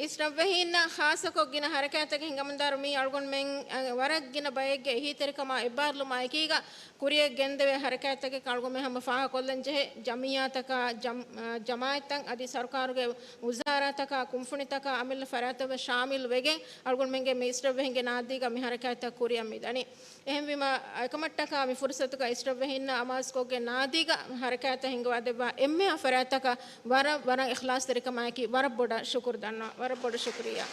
އިސްރަށްވެހީންނަށް ޚާއްޞަކޮށް ގިނަ ޙަރަކާތްތަކެއް ހިނގަމުންދާއިރު މީ އަޅުގަނޑުމެން، އަ، ވަރަށް ގިނަ ބައެއްގެ އެހީތެރިކަމާ އެއްބާރުލުމާ އެކީގަ ކުރިޔަށް ގެންދެވޭ ޙަރަކާތްތަކެއް އަޅުގަނޑުމެން ހަމަ ފާހަގަކޮށްލަން ޖެހޭ ޖަމިއްޔާތަކާ، ޖަމް-، އަ، ޖަމާއަތްތައް އަދި ސަރުކާރުގެ ވުޒާރާތަކާ، ކުންފުނިތަކާ، އަމިއްލަ ފަރާތްތައް ވެސް ޝާމިލް ވެގެން އަޅުގަނޑުމެންގެ މި އިސްރަށްވެހިންގެ ނާދީގަ މި ޙަރަކާތްތައް ކުރިއަށް މި ދަނީ. އެހެންވީމަ، އެކަމަށްޓަކާ މި ފުރުސަތުގަ އިސްރަށްވެހިންނަށް އަމާޒުކޮށްގެން ނާދީގަ ޙަރަކާތްތައް ހިންގަވާދެއްވާ އެންމެހާ ފަރާތްތަކަށް ވަރަށް، ވަރަށް އިޚްލާޞްތެރިކަމާއެކީ ވަރަށް ބޮޑަށް ޝުކުރު ދަންނަވަން. ވަރަށް ބޮޑަށް ޝުކުރިއްޔާ.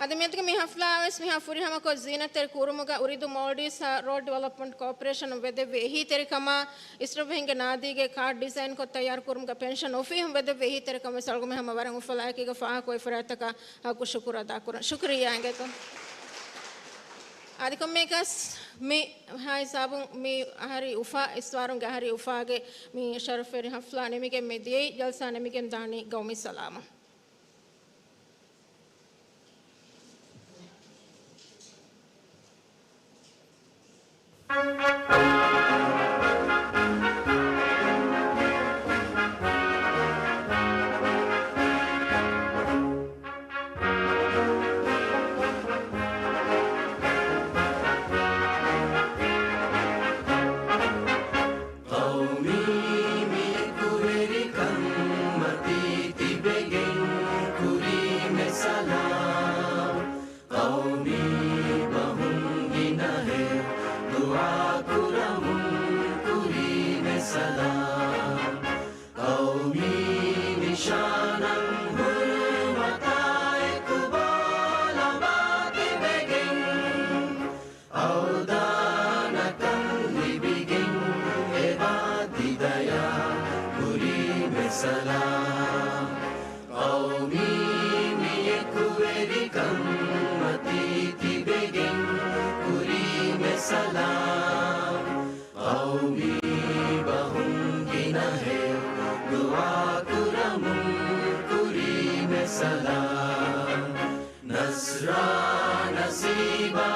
އަދި މިއަދުގެ މި ޙަފްލާ ވެސް މިހާ ފުރިހަމަކޮށް ޒީނަތްތެރި ކުރުމުގަ އުރިދު މޯލްޑިވްސް އާ ރޯޑް ޑިވެލޮޕްމަންޓް ކޯޕަރޭޝަނުން ވެދެއްވި އެހީތެރިކަމާ، އިސްރަށްވެހިންގެ ނާދީގެ ކާޑް ޑިޒައިންކޮށް ތައްޔާރުކުރުމުގަ ޕެންޝަން އޮފީހުން ވެދެއްވި އެހީތެރިކަމަށް ވެސް އަޅުގަނޑުމެން ހަމަ ވަރަށް އުފަލާއެކީގަ ފާހަގަކޮށް އެފަރާތްތަކަށް ޙައްޤު ޝުކުރު އަދާކުރަން. ޝުކުރިއްޔާ އިނގޭތޯ. އަދި ކޮންމެއަކަސް މި ހިސާބުން މި އަހަރީ އުފާ، އިސްވާރުންގެ އަހަރީ އުފާގެ މި ޝަރަފްވެރި ޙަފްލާ ނިމިގެން މި ދިޔައީ، ޖަލްސާ ނިމިގެން ދާނީ ގައުމީ ސަލާމަށް. ޤައުމީ މި އެކުވެރިކަން މަތީ ތިބެގެން ކުރީމެ ސަލާމް. ޤައުމީ ބަހުން ގިނަހެޔޮ ދުޢާ ކުރަމުން ކުރީމެ ސަލާމް. ޤައުމީ ނިޝާނަށް ހުރުމަތާ އެކު ބޯލަމާ ތިބެގެން އަވަދާންކަން ލިބިގެން އެބާ ތި ދަޔާ ކުރީމެ ސަލާމް. ޤައުމީ މި އެކުވެރިކަން މަތީ ތިބެގެން ކުރީމެ ސަލާމް. ޤައުމީ ބަހުން ގިނަހެޔޮ ދުޢާ ކުރަމުން ކުރީމެ ސަލާމް. ނަޞްރާ ނަސީބާ